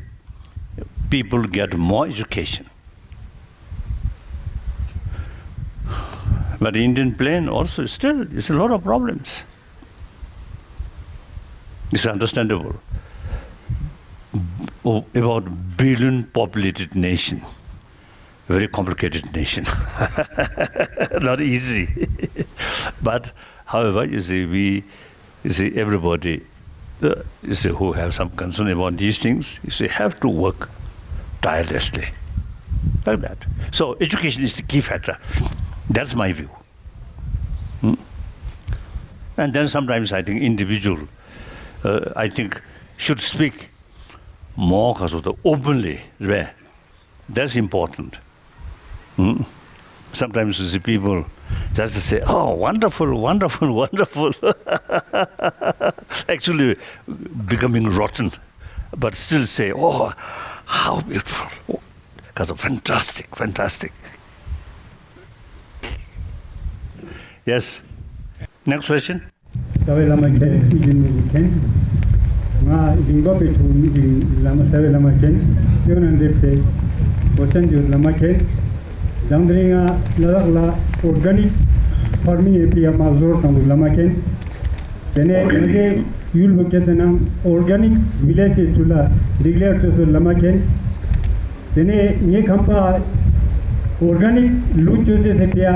people get more education. But Indian plain also still is a lot of problems. It's understandable. O-, about billion populated nation, very complicated nation. not easy. But, however, you see, we, you see, everybody, uh, you see, who have some concern about these things, you see, have to work tirelessly. Like that. So, education is the key factor. That's my view. Hmm? And then sometimes I think individual, uh, I think, should speak more openly, right? That's important. Hmm? Sometimes you see people just say, "Oh, wonderful, wonderful, wonderful." Actually becoming rotten, but still say, "Oh, how beautiful." Because of fantastic, fantastic. Yes. Next question. རྩ་བའི་བླ་མ་མཁྱེན། སྲིད་ཀྱི་མི་ཡི་མཁྱེན། ང་ཞིང་འབབ་པའི་ཕྲུ་གུ་གི་བླ་མ་རྩ་བའི་བླ་མ་མཁྱེན། སྟོན་ན་འདེབས་ཏེ་གོ་ཆེན་གྱི་བླ་མ་མཁྱེན། དང་དེ་རིང་ང་ལ་དྭགས་ལ་ཨོར་ག་ནིག་ཕར་མིང་ཡེ་ཕི་ཡ་མ་ཟོར་དང་བླ་མ་མཁྱེན། དེ་ནས་ང་གི་ཡུལ་ལྷོ་ཁྱེད་དེ་ནང་ཨོར་ག་ནིག་བི་ལེ་ཇི་ཚུལ་ལ་ལྡིག་ལེར་ཚོས་སུ་བླ་མ་མཁྱེན། དེ་ནས་ངའི་ཁམས་པ་ཨོར་ག་ནིག་ལུག་ཅོ་ཅེ་ཟེར་ཏེ་ཡ་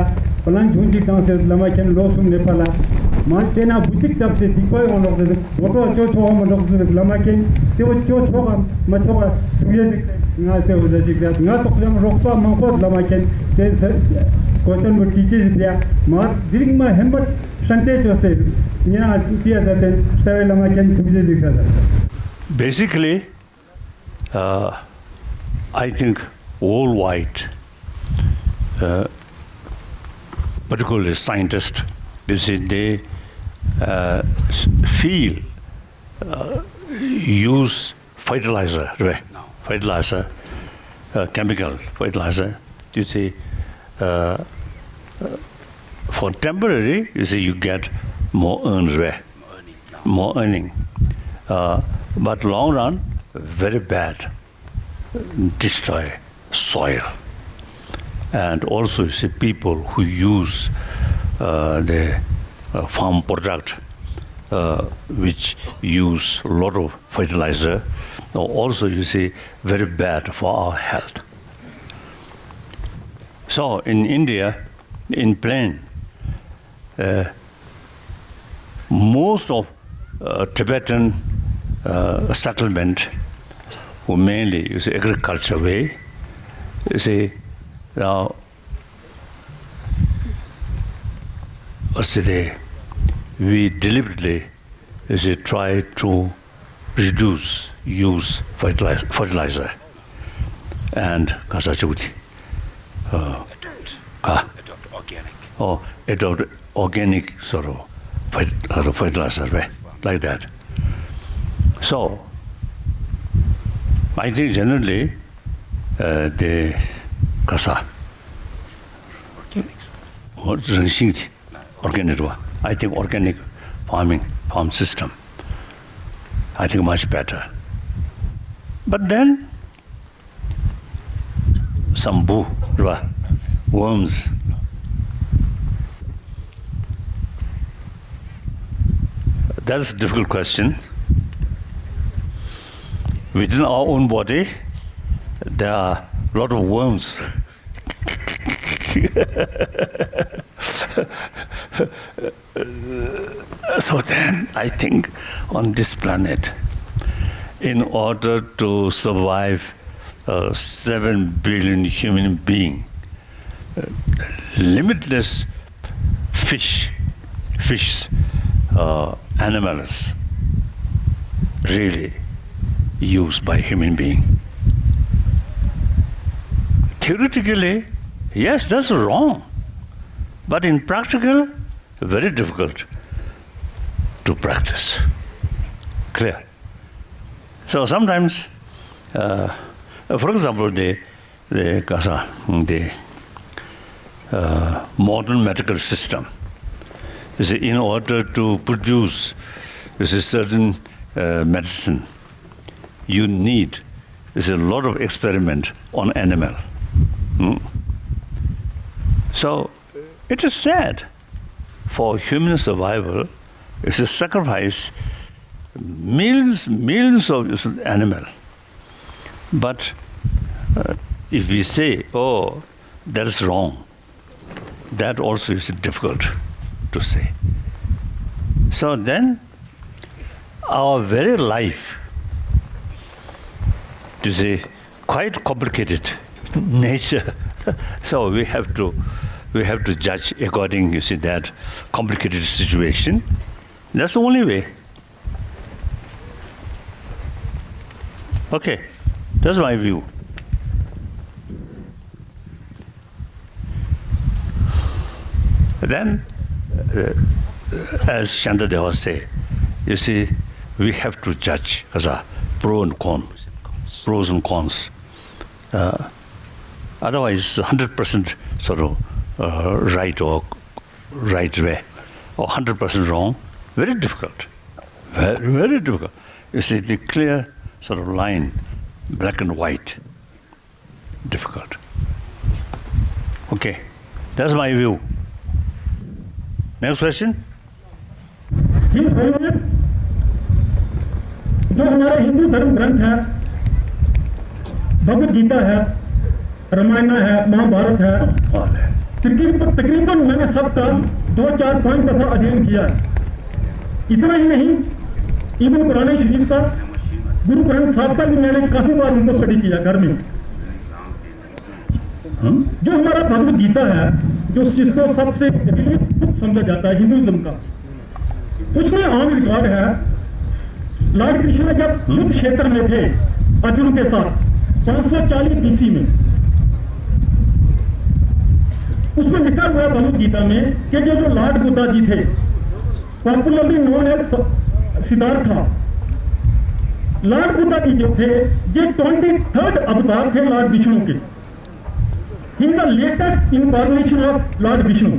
པ་ལང་ཆུང་ཅིག་དང་ཟེར་བླ་མ་མཁྱེན། ལོ་གསུམ་ནས་ཕར་ལ་མ་བལྟས་ན་བུ་གཅིག་བཏབ་སྟེ་སྡིག་པ་ཡོང་ལོག་ཟེར་མོ་ཊ་ཅོ་ཆོག་ག་མ་ཆོག་ཟེར་བླ་མ་མཁྱེན། དེ་བོ་ཅོ་ཆོག་ག་མ་ཆོག་ག་ཐུགས་རྗེ་ཆེ། ང་ཟེར་བོ་ཟེར་ཅིག་ཟེར། ང་ཏོག་ཙམ་རོགས་པ་མང་པོ་བླ་མ་མཁྱེན་དེ་ཟེར་གོ་ཆེན་པོ་ཅི་ཅི་ཟེར་ཏེ་ཡ་མ་དེ་རིང་མ་ཧེམ་པར་ཧྲན་ཏེ་ཅོ་ཟེར། ཉེ་རང་ཏི་ཡ་ཟེར་ཏེ་རྩ་བའི་བླ་མ་མཁྱེན་ཐུགས་རྗེ་ཆེ་ཟེར། Basically, Uh, I think worldwide, uh, particularly scientists, you see, they, uh, s- feel, uh, use fertilizer, right? Fertilizer, uh, chemical fertilizer. You see, uh, for temporary, you see, you get more earnings, right? More earning. Uh, but long run, very bad, destroy soil. And also, you see, people who use, uh, the, uh, farm product, uh, which use a lot of fertilizer, also, you see, very bad for our health. So in India, in plain, uh, most of, uh, Tibetan, uh, settlement were mainly, you see, agriculture way. You see, now, uh, see, they, we deliberately, you see, try to reduce use fertilizer, fertilizer and ག་ས་ཅུག་དེ། ཨ། ག། Adopt organic. Oh, adopt organic sort of fer- sort of fertilizer, right? Like that. So, I think generally, uh, the ག་ས། Organic. རང་བཞིན་གྱི་organic རེད་བ། I think organic farming, farm system, I think much better. But then, some འབུ་རེད་བ། Worms. That's a difficult question. Within our own body, there are a lot of worms. So then, I think on this planet, in order to survive, uh, seven billion human being, uh, limitless fish, fish, uh, animals really used by human being. Theoretically, yes, that's wrong. But in practical, very difficult to practice. Clear? So sometimes, uh, for example, the, the, the uh, modern medical system is in order to produce is a certain, uh, medicine, you need is a lot of experiment on animal. Hmm? So it is sad for human survival is to sacrifice millions, millions of animal. But, uh, if we say, "Oh, that is wrong," That also is difficult to say. So then, our very life, you see, quite complicated nature. So we have to, we have to judge according, you see, that complicated situation. That's the only way. Okay, that's my view. Then, uh, as Shantideva say, you see, we have to judge as a pro and con, pros and cons. Uh, otherwise, hundred percent sort of uh, right or right way, or hundred percent wrong, very difficult. Very, very difficult. You see, the clear sort of line, black and white, difficult. Okay, that's my view. Next question. Hind धर्म में जो हमारे हिंदू धर्म ग्रंथ है, भगवत गीता है, रामायण है, महाभारत है, तकरीबन तकरीबन मैंने सबका दो चार पांच दफा अध्ययन किया है। इतना ही नहीं, इवन कुरान शरीफ का, गुरु ग्रंथ साहब का भी मैंने काफी बार उनको स्टडी किया घर में। जो हमारा भगवत गीता है, जो जिसको सबसे रिलीजियस बुक समझा जाता है हिंदुइज्म का, उसमें ऑन रिकॉर्ड है, लॉर्ड कृष्णा जब युद्ध क्षेत्र में थे अर्जुन के साथ पाँच सौ चालीस बीसी में, उसमें लिखा हुआ है भगवत गीता में कि जो जो लॉर्ड बुद्धा जी थे, पॉपुलरली नोन एज सिद्धार्थ, लॉर्ड बुद्धा जी जो थे, ये ट्वेंटी थर्ड अवतार थे लॉर्ड विष्णु के। He is the latest incarnation of Lord Vishnu.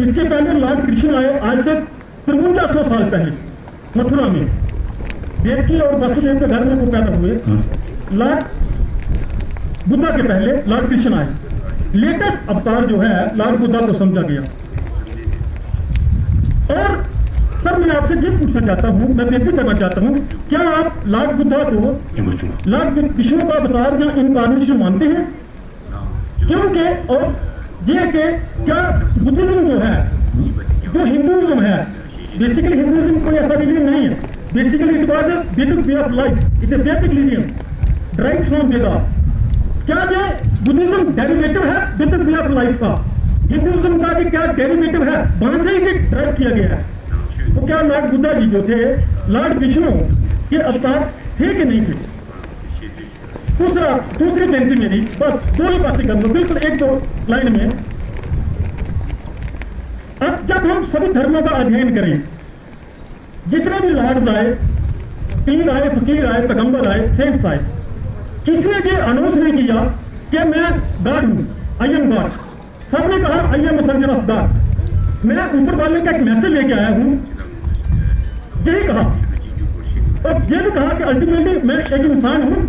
इसके पहले लॉर्ड कृष्ण आए आज से तिरवंजा सौ साल पहले मथुरा में, देवकी और वसुदेव के घर में वो पैदा हुए। लॉर्ड बुद्धा के पहले लॉर्ड कृष्ण आए। लेटेस्ट अवतार जो है लॉर्ड बुद्धा को समझा गया। और सर, मैं आपसे ये पूछना चाहता हूँ, मैं बेनती करना चाहता हूँ, क्या आप लॉर्ड बुद्धा को लॉर्ड विष्णु का अवतार या इनकारनेशन मानते हैं? क्योंकि और ये कि क्या बुद्धिज्म जो है, जो हिंदुइज्म है, बेसिकली हिंदुइज्म कोई ऐसा रिलीजन नहीं है। Basically it was a Vedic way of life, it's a Vedic religion, derived from Veda। क्या ये बुद्धिज्म डेरिवेटिव है वेदिक वे ऑफ लाइफ का? हिंदुइज्म का भी क्या डेरिवेटिव है, वहां से ही डिराइव किया गया है? तो क्या लॉर्ड बुद्धा जी जो थे, लॉर्ड विष्णु के अवतार थे कि नहीं थे? दूसरा, दूसरी बेनती मेरी, बस दो ही बातें कर लो, बिल्कुल एक दो लाइन में। अब जब हम सभी धर्मों का अध्ययन करें, जितने भी लॉर्ड्स आए, पीर आए, फकीर आए, पैगंबर आए, सेंट्स आए, किसी ने ये अनाउंस नहीं किया कि मैं गॉड हूँ, आई एम गॉड। सबने कहा, I am messenger of God. मैं ऊपर वाले का एक मैसेज लेके आया हूँ, यही कहा। और ये भी कहा कि अल्टीमेटली मैं एक इंसान हूँ,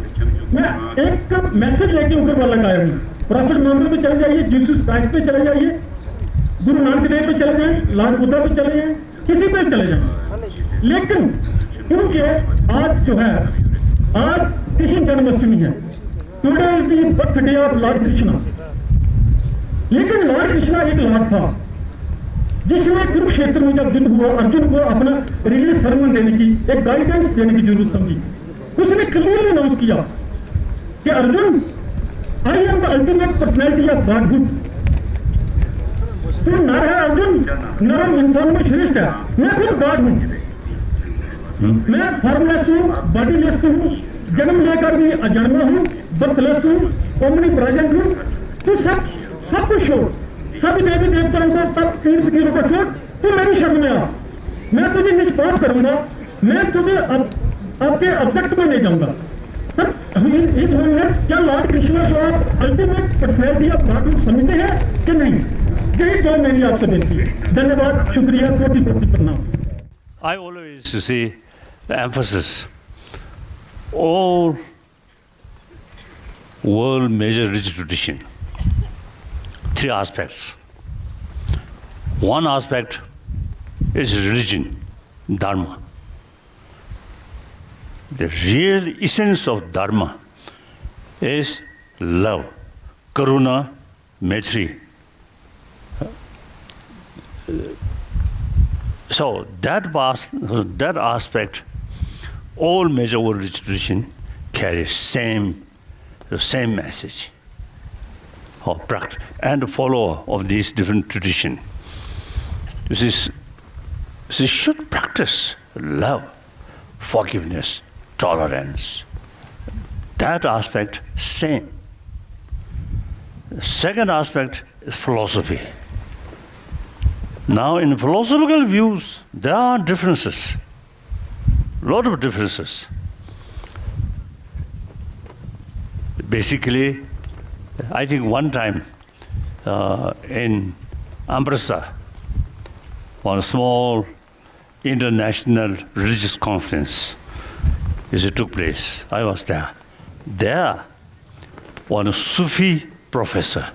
मैं एक मैसेज लेके ऊपर वाला का आया हूँ। प्रॉफिट मोहम्मद पे चले जाइए, जीसस क्राइस्ट पे चले जाइए, गुरु नानक देव पे चले जाइए, लॉर्ड बुद्धा पे चले जाइए, किसी पे चले जाएं। लेकिन क्योंकि आज जो है, आज कृष्ण जन्माष्टमी है, today is the birthday of Lord Krishna. लेकिन लॉर्ड कृष्णा एक लॉर्ड था जिसने कुरुक्षेत्र में जब युद्ध हुआ, अर्जुन को अपना रिलीजियस सर्मन देने की, एक गाइडेंस देने की जरूरत समझी। उसने क्लियरली अनाउंस किया कि Arjun, I am the ultimate personality of गॉडहुड। तू नर है अर्जुन, नर इंसान में श्रेष्ठ है। मैं खुद गॉड हूँ। मैं फॉर्मलेस हूँ, बॉडीलेस हूँ, जन्म लेकर भी अजन्मा हूँ, बर्थलेस हूँ, ओमनी प्रेजेंट हूँ। तू सब, सब कुछ छोड़, सभी देवी देवताओं को, सब तीर्थ तीरों को छोड़, तू मेरी शरण में आ। मैं तुझे निष्पाप करूंगा। मैं तुझे अब, आपके ऑब्जेक्ट में ले जाऊंगा। सर, हम इन, इन होमलेस क्या लॉर्ड कृष्णा को आप अल्टीमेट पर्सनैलिटी ऑफ गॉड समझते हैं कि नहीं? यही तो मेरी आपसे बेनती है। धन्यवाद, शुक्रिया, कोटि कोटि प्रणाम। I always, you see, the emphasis, all world major religious tradition, three aspects. One aspect is religion, dharma. The real essence of dharma is love, karuna, maitri, So that past, that aspect, all major world religious tradition carry same, the same message of practice and follower of these different tradition. This is, they should practice love, forgiveness, tolerance. That aspect same. Second aspect is philosophy. Now, in philosophical views, there are differences, lot of differences. Basically, I think one time, uh, in Amritsar, one small international religious conference, you see, took place. I was there. There, one Sufi professor,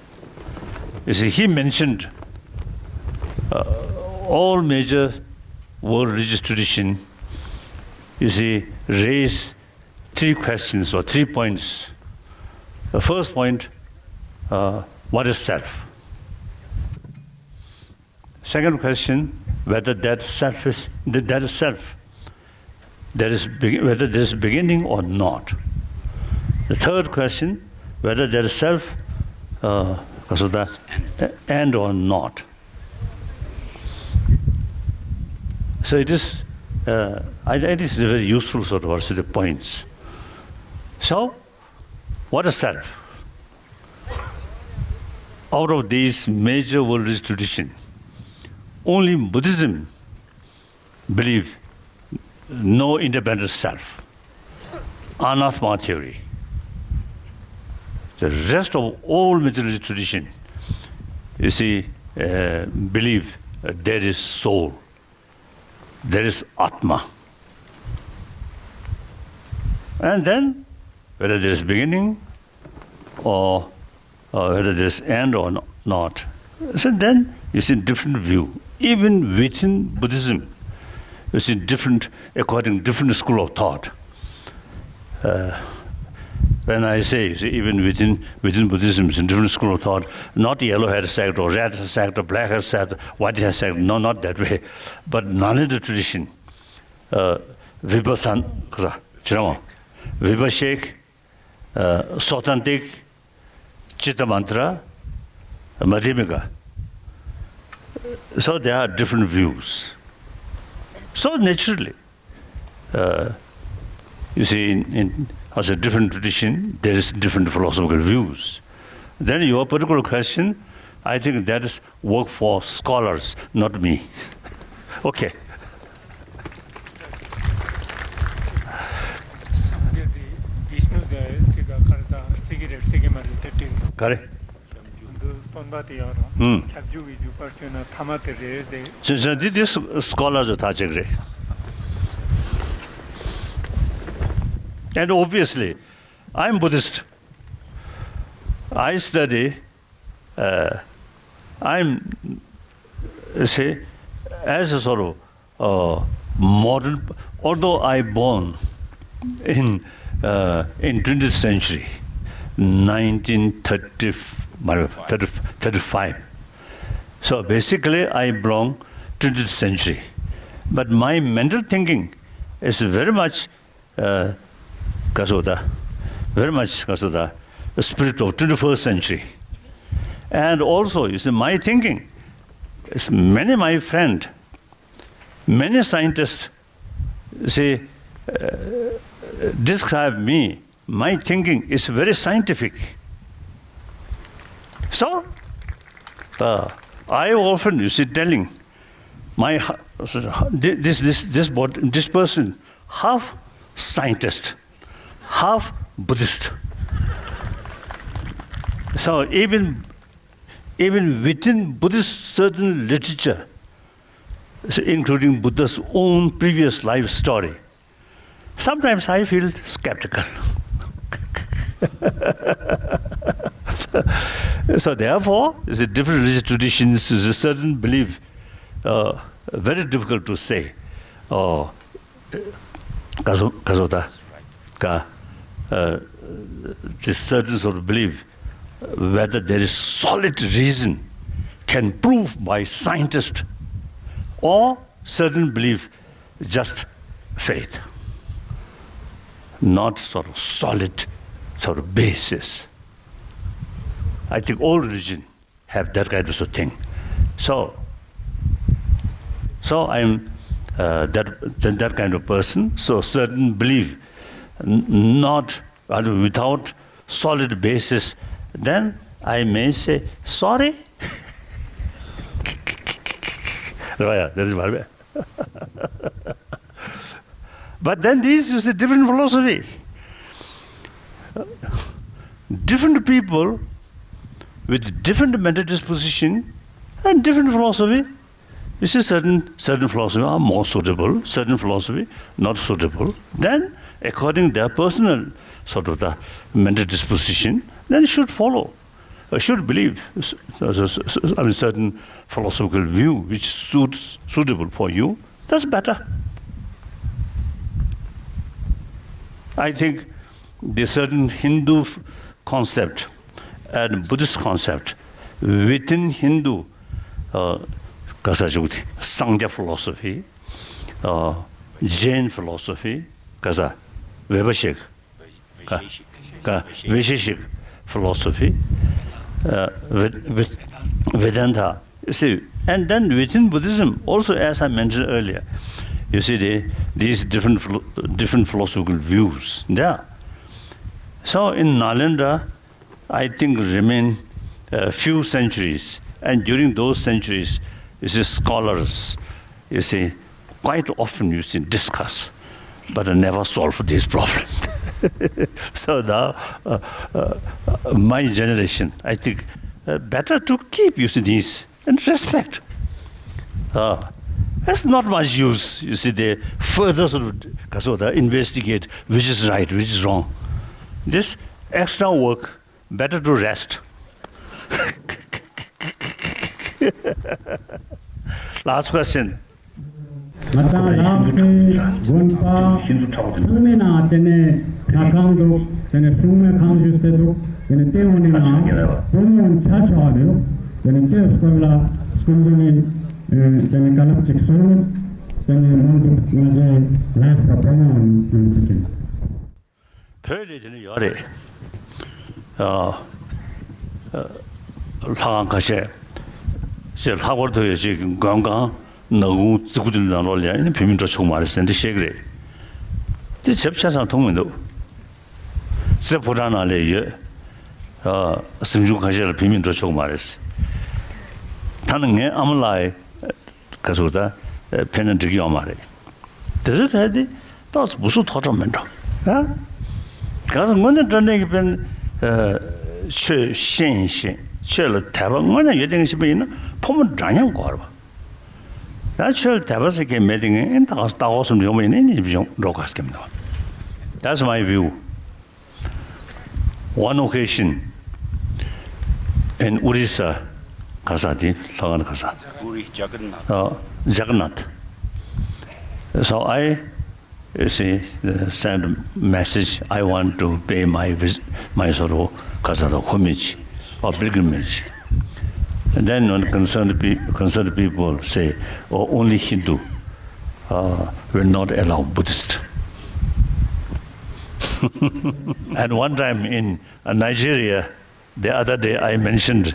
you see, he mentioned, uh, all major world religious tradition, you see, raise three questions or three points. The first point, uh, what is self? Second question, whether that self is, that, that is self, there is be-, whether there is beginning or not. The third question, whether there is self, uh, so the end or not. So it is, uh, I, it is very useful sort of also the points. So, what is self? Out of these major world religious tradition, only Buddhism believe no independent self, anatma theory. The rest of all major religious tradition, you see, uh, believe, uh, there is soul, there is atma. And then, whether there is beginning or, or whether there is end or no-, not. So then, you see different view. Even within Buddhism, you see different, according different school of thought. Uh, when I say, you see, even within, within Buddhism, it's a different school of thought, not yellow-haired sect or red-haired sect or black-haired sect, white-haired sect, no, not that way. But Nalanda tradition, uh, Vipassana, Vipasheik, uh, Sotandhik, Chittamantra, Madhyamika. So there are different views. So naturally, uh, you see, in, in, as a different tradition, there is different philosophical views. Then your particular question, I think that is work for scholars, not me. Okay. སངས་རྒྱས་དེ་བིཤ་ནུ་ཟེར་དེ་ག་ག་རེ་ཟ་རྩི་གི་རེད་རྩི་གི་མ་རེད་དེ་དྲན་འདུག་ག་རེ། ང་ཚོ་སྟོན་པ་དེ་ཡང་རང་ཨུམ། ཁྱབ་འཇུག་གི་འཇུག་པར་བྱོན་ན་ཐ་མ་དེ་རེད་ཟེར། ཅི་ཟེར་འདི་འདི་སྐོ་ལར་ཚོ་ཐག་གཅིག་རེད། And obviously, I'm Buddhist. I study, uh, I'm, say, as a sort of, uh, modern, although I born in, uh, in twentieth century, nineteen thirty, thirty, thirty-five. So basically, I belong twentieth century. But my mental thinking is very much, uh, ག་རེ་ཟེར་དགོས་རེད། Very much ག་རེ་ཟེར་དགོས་རེད། Spirit of twenty-first century. And also, you see, my thinking is many my friend, many scientists say, uh, describe me, my thinking is very scientific. So, uh, I often, you see, telling my hu-, this, this, this, bod- this person, half scientist, half Buddhist. So even, even within Buddhist certain literature, so including Buddha's own previous life story, sometimes I feel skeptical. So therefore, the different religious traditions, the certain belief, uh, very difficult to say. Oh, ག་རེ་ཟེར་དགོས་རེད། ག- uh, this certain sort of belief, whether there is solid reason can prove by scientist, or certain belief, just faith, not sort of solid sort of basis. I think all religion have that kind of a thing. So, so I'm uh, that, that that kind of person. So certain belief, n- not uh, without solid basis, then I may say sorry. Right, yeah, that's what. But then this is a different philosophy. Different people with different mental disposition and different philosophy. You see, certain certain philosophy are more suitable, certain philosophy not suitable. Then, according their personal sort of the mental disposition, then should follow, uh, should believe. S- s- s- s- I mean, certain philosophical view which suits suitable for you, that's better. I think the certain Hindu f- concept and Buddhist concept within Hindu, uh, ག་ས་ཞུགས་ཏེ་སངས་རྒྱས་philosophy, uh, Jain philosophy, ག་ས་བེ་བ་ཤེག་ག- ག- Vaisheshik philosophy, uh, Ved- Ved- Vedanta. You see, and then within Buddhism also, as I mentioned earlier, you see the, these different philo- different philosophical views there. So in Nalanda, I think remain a few centuries, and during those centuries, you see, scholars, you see, quite often you see discuss, but never solve this problem. So now, uh, uh, my generation, I think, uh, better to keep, you see, these and respect. Uh, it's not much use, you see, they further sort of, sort of investigate which is right, which is wrong. This extra work, better to rest. Last question. ང་དང་ལག་ཤེས་དགོན་པ་ཚང་མའི་ནང་དེ་ནས་ལྷ་ཁང་འདུག་དེ་ནས་སྲུང་མའི་ཁང་ཞིག་དེ་འདུག་དེ་ནས་སྟེང་འོག་ནས་ནང་བུ་མོ་ཆ་ཆོག་ནས་འདུག་དེ་ནས་དེ་སྐོར་ལ་སྐུ་མདུན་ནས་དེ་ནས་བཀའ་སློབ་ཅིག་གསུངས། དེ་ནས་མང་དུ་ང་ཚོའི་ལག་ཤེས་བུ་མོ་ཡོང་ཐུབ་ཀྱི། བོད་ལ་དེ་ནི་ཡོད་རེད། ཨ། ལྷ་ཁང་ཁ་ཤས་ཞེས་ལྷག་པར་དུ་ཡོད་ཅིག་མགོན་ཁང་ནག་ཁུང་རྫི་ཁུ་དེ་ནང་ལོགས་ལ་ཡང་བོད་མི་འགྲོ་ཆོག་མ་རེད་ཟེར་འདི་བཤད་ཀྱི་རེད། དེ་བྱེད་ཆ་ཚང་མཐོང་མི་འདུག་རྩེ་ཕོ་བྲང་ནང་ལ་ཡོད། ཨ། གཟིམ་ཆུང་ཁ་ཤས་ལ་བོད་མི་འགྲོ་ཆོག་མ་རེད། ད་ནི་ངའི་ཨ་མ་ལགས་ག་ཚོད་ད་ཕེབས་ན་འགྲིག་གི་ཡོད་མ་རེད། དེ་ཚོའི་གྲས་དེ་ཏོག་ཙམ་བུ་སུ་ཐོག་ཁྲོམ་མིན་འགྲོ། ཨ། ག་ཚོད་དངོས་གནས་དྲང་གནས་ཀྱི་དཔེར་ན་ཆོས་ཤེས་ཤེས་ཆོས་ལ་དད་པ་དངོས་གནས་ཡོད་དེ་ངས་ཤེས་པ་ཡིན་ན་ཕོ་མོ་འདྲ་མཉམ་དགོས་རེད་པ། ད་ཆོས་ལ་དད་པ་ཟེར་མཁན་མེད་དེ་ངས་ཨེ་ད་ག་ད་གོ་གསུམ་ཡོང་བ་ཡིན་ན་ནི་ཡོང་འགྲོ་དགོས་ཀྱི་མི་འདུག That's my view. One occasion in Orissa, ག་ས་དེ་ལྷ་ཁང་ག་ས། Puri Jagannath. Uh, Jagannath. So I, you see, uh, sent a message, I want to pay my vis- my sort of, ག་ས་དེ་homage or pilgrimage. And then when concerned, pe- concerned people say, oh, only Hindu uh, will not allow Buddhist. And one time in uh, Nigeria, the other day I mentioned,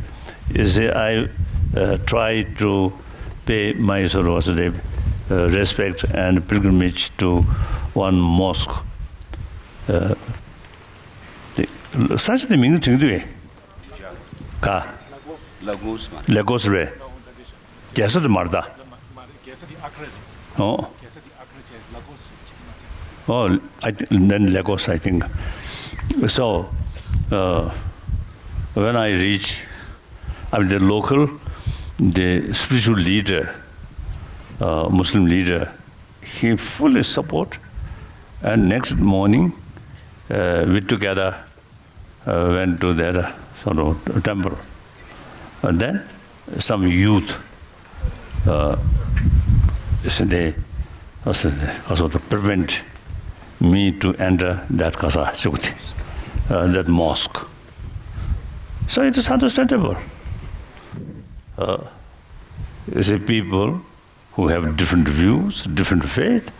you see, I uh, tried to pay my sort of, uh, respect and pilgrimage to one mosque. Uh, the, such the meaning to do. Ka? Lagos. Lagos. རེད། རྒྱལ་ས་དེ་མ་རེད་ད། ཨོ། ཨོ། I think, then Lagos, I think. So, uh, when I reach, I mean, the local, the spiritual leader, uh, Muslim leader, he fully support. And next morning, uh, we together uh, went to their uh, sort of temple. And then some youth, uh, so they, uh, so they also to prevent me to enter that kasa, uh, that mosque. So it is understandable. Uh, you see, people who have different views, different faith.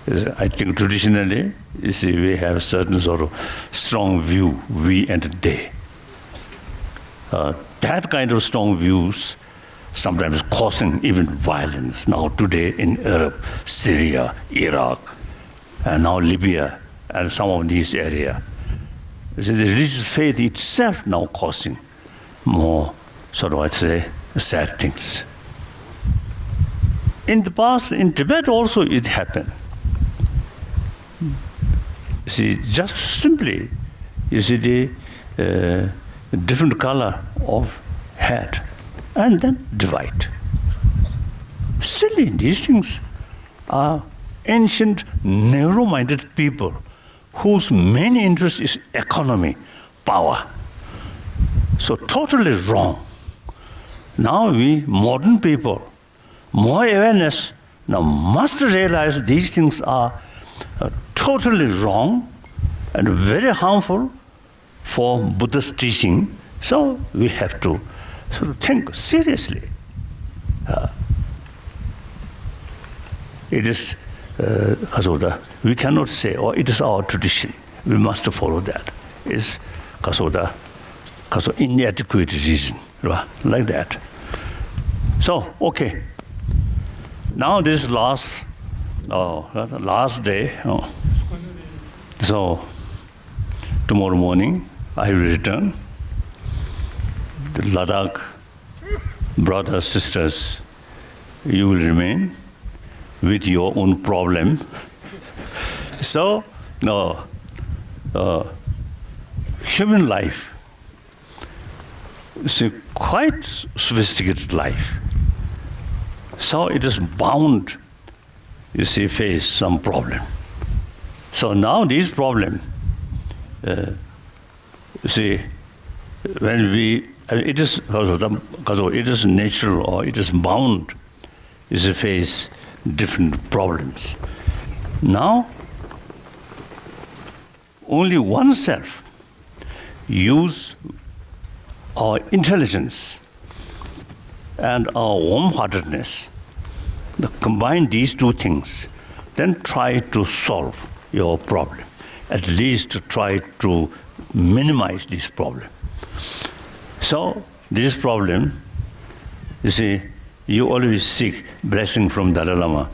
Is, I think traditionally, you see, we have certain sort of strong view, we and they. Uh, that kind of strong views sometimes causing even violence. Now today in Arab, Syria, Iraq, and now Libya, and some of these areas. You see, the religious faith itself now causing more, sort of, I'd say, sad things. In the past, in Tibet also it happened. You see, just simply, you see the uh, different color of hat and then divide. Silly, these things are ancient, narrow minded people whose main interest is economy, power. So, totally wrong. Now, we modern people, more awareness, now must realize these things are uh, totally wrong and very harmful for Buddha's teaching. So we have to sort of think seriously. Uh, it is, uh, we cannot say, "Oh, it is our tradition. We must follow that." It's, ကဆိုးတာ ကဆိုး inadequate reason, right? Like that. So, okay. Now this last, oh, last day. Oh. So, tomorrow morning, I will return. The Ladakh brothers, sisters, you will remain with your own problem. So, no, uh, human life is a quite sophisticated life. So it is bound, you see, face some problem. So now this problem, uh, you see, when we, uh, it is, it is natural or it is bound, you see, face different problems. Now, only oneself use our intelligence and our warm-heartedness, the, combine these two things, then try to solve your problem. At least try to minimize this problem. So, this problem, you see, you always seek blessing from Dalai Lama.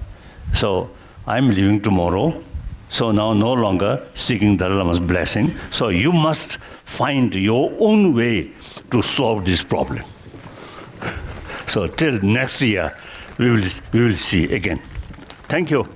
So, I'm leaving tomorrow. So now no longer seeking Dalai Lama's blessing. So you must find your own way to solve this problem. So till next year, we will, we will see again. Thank you.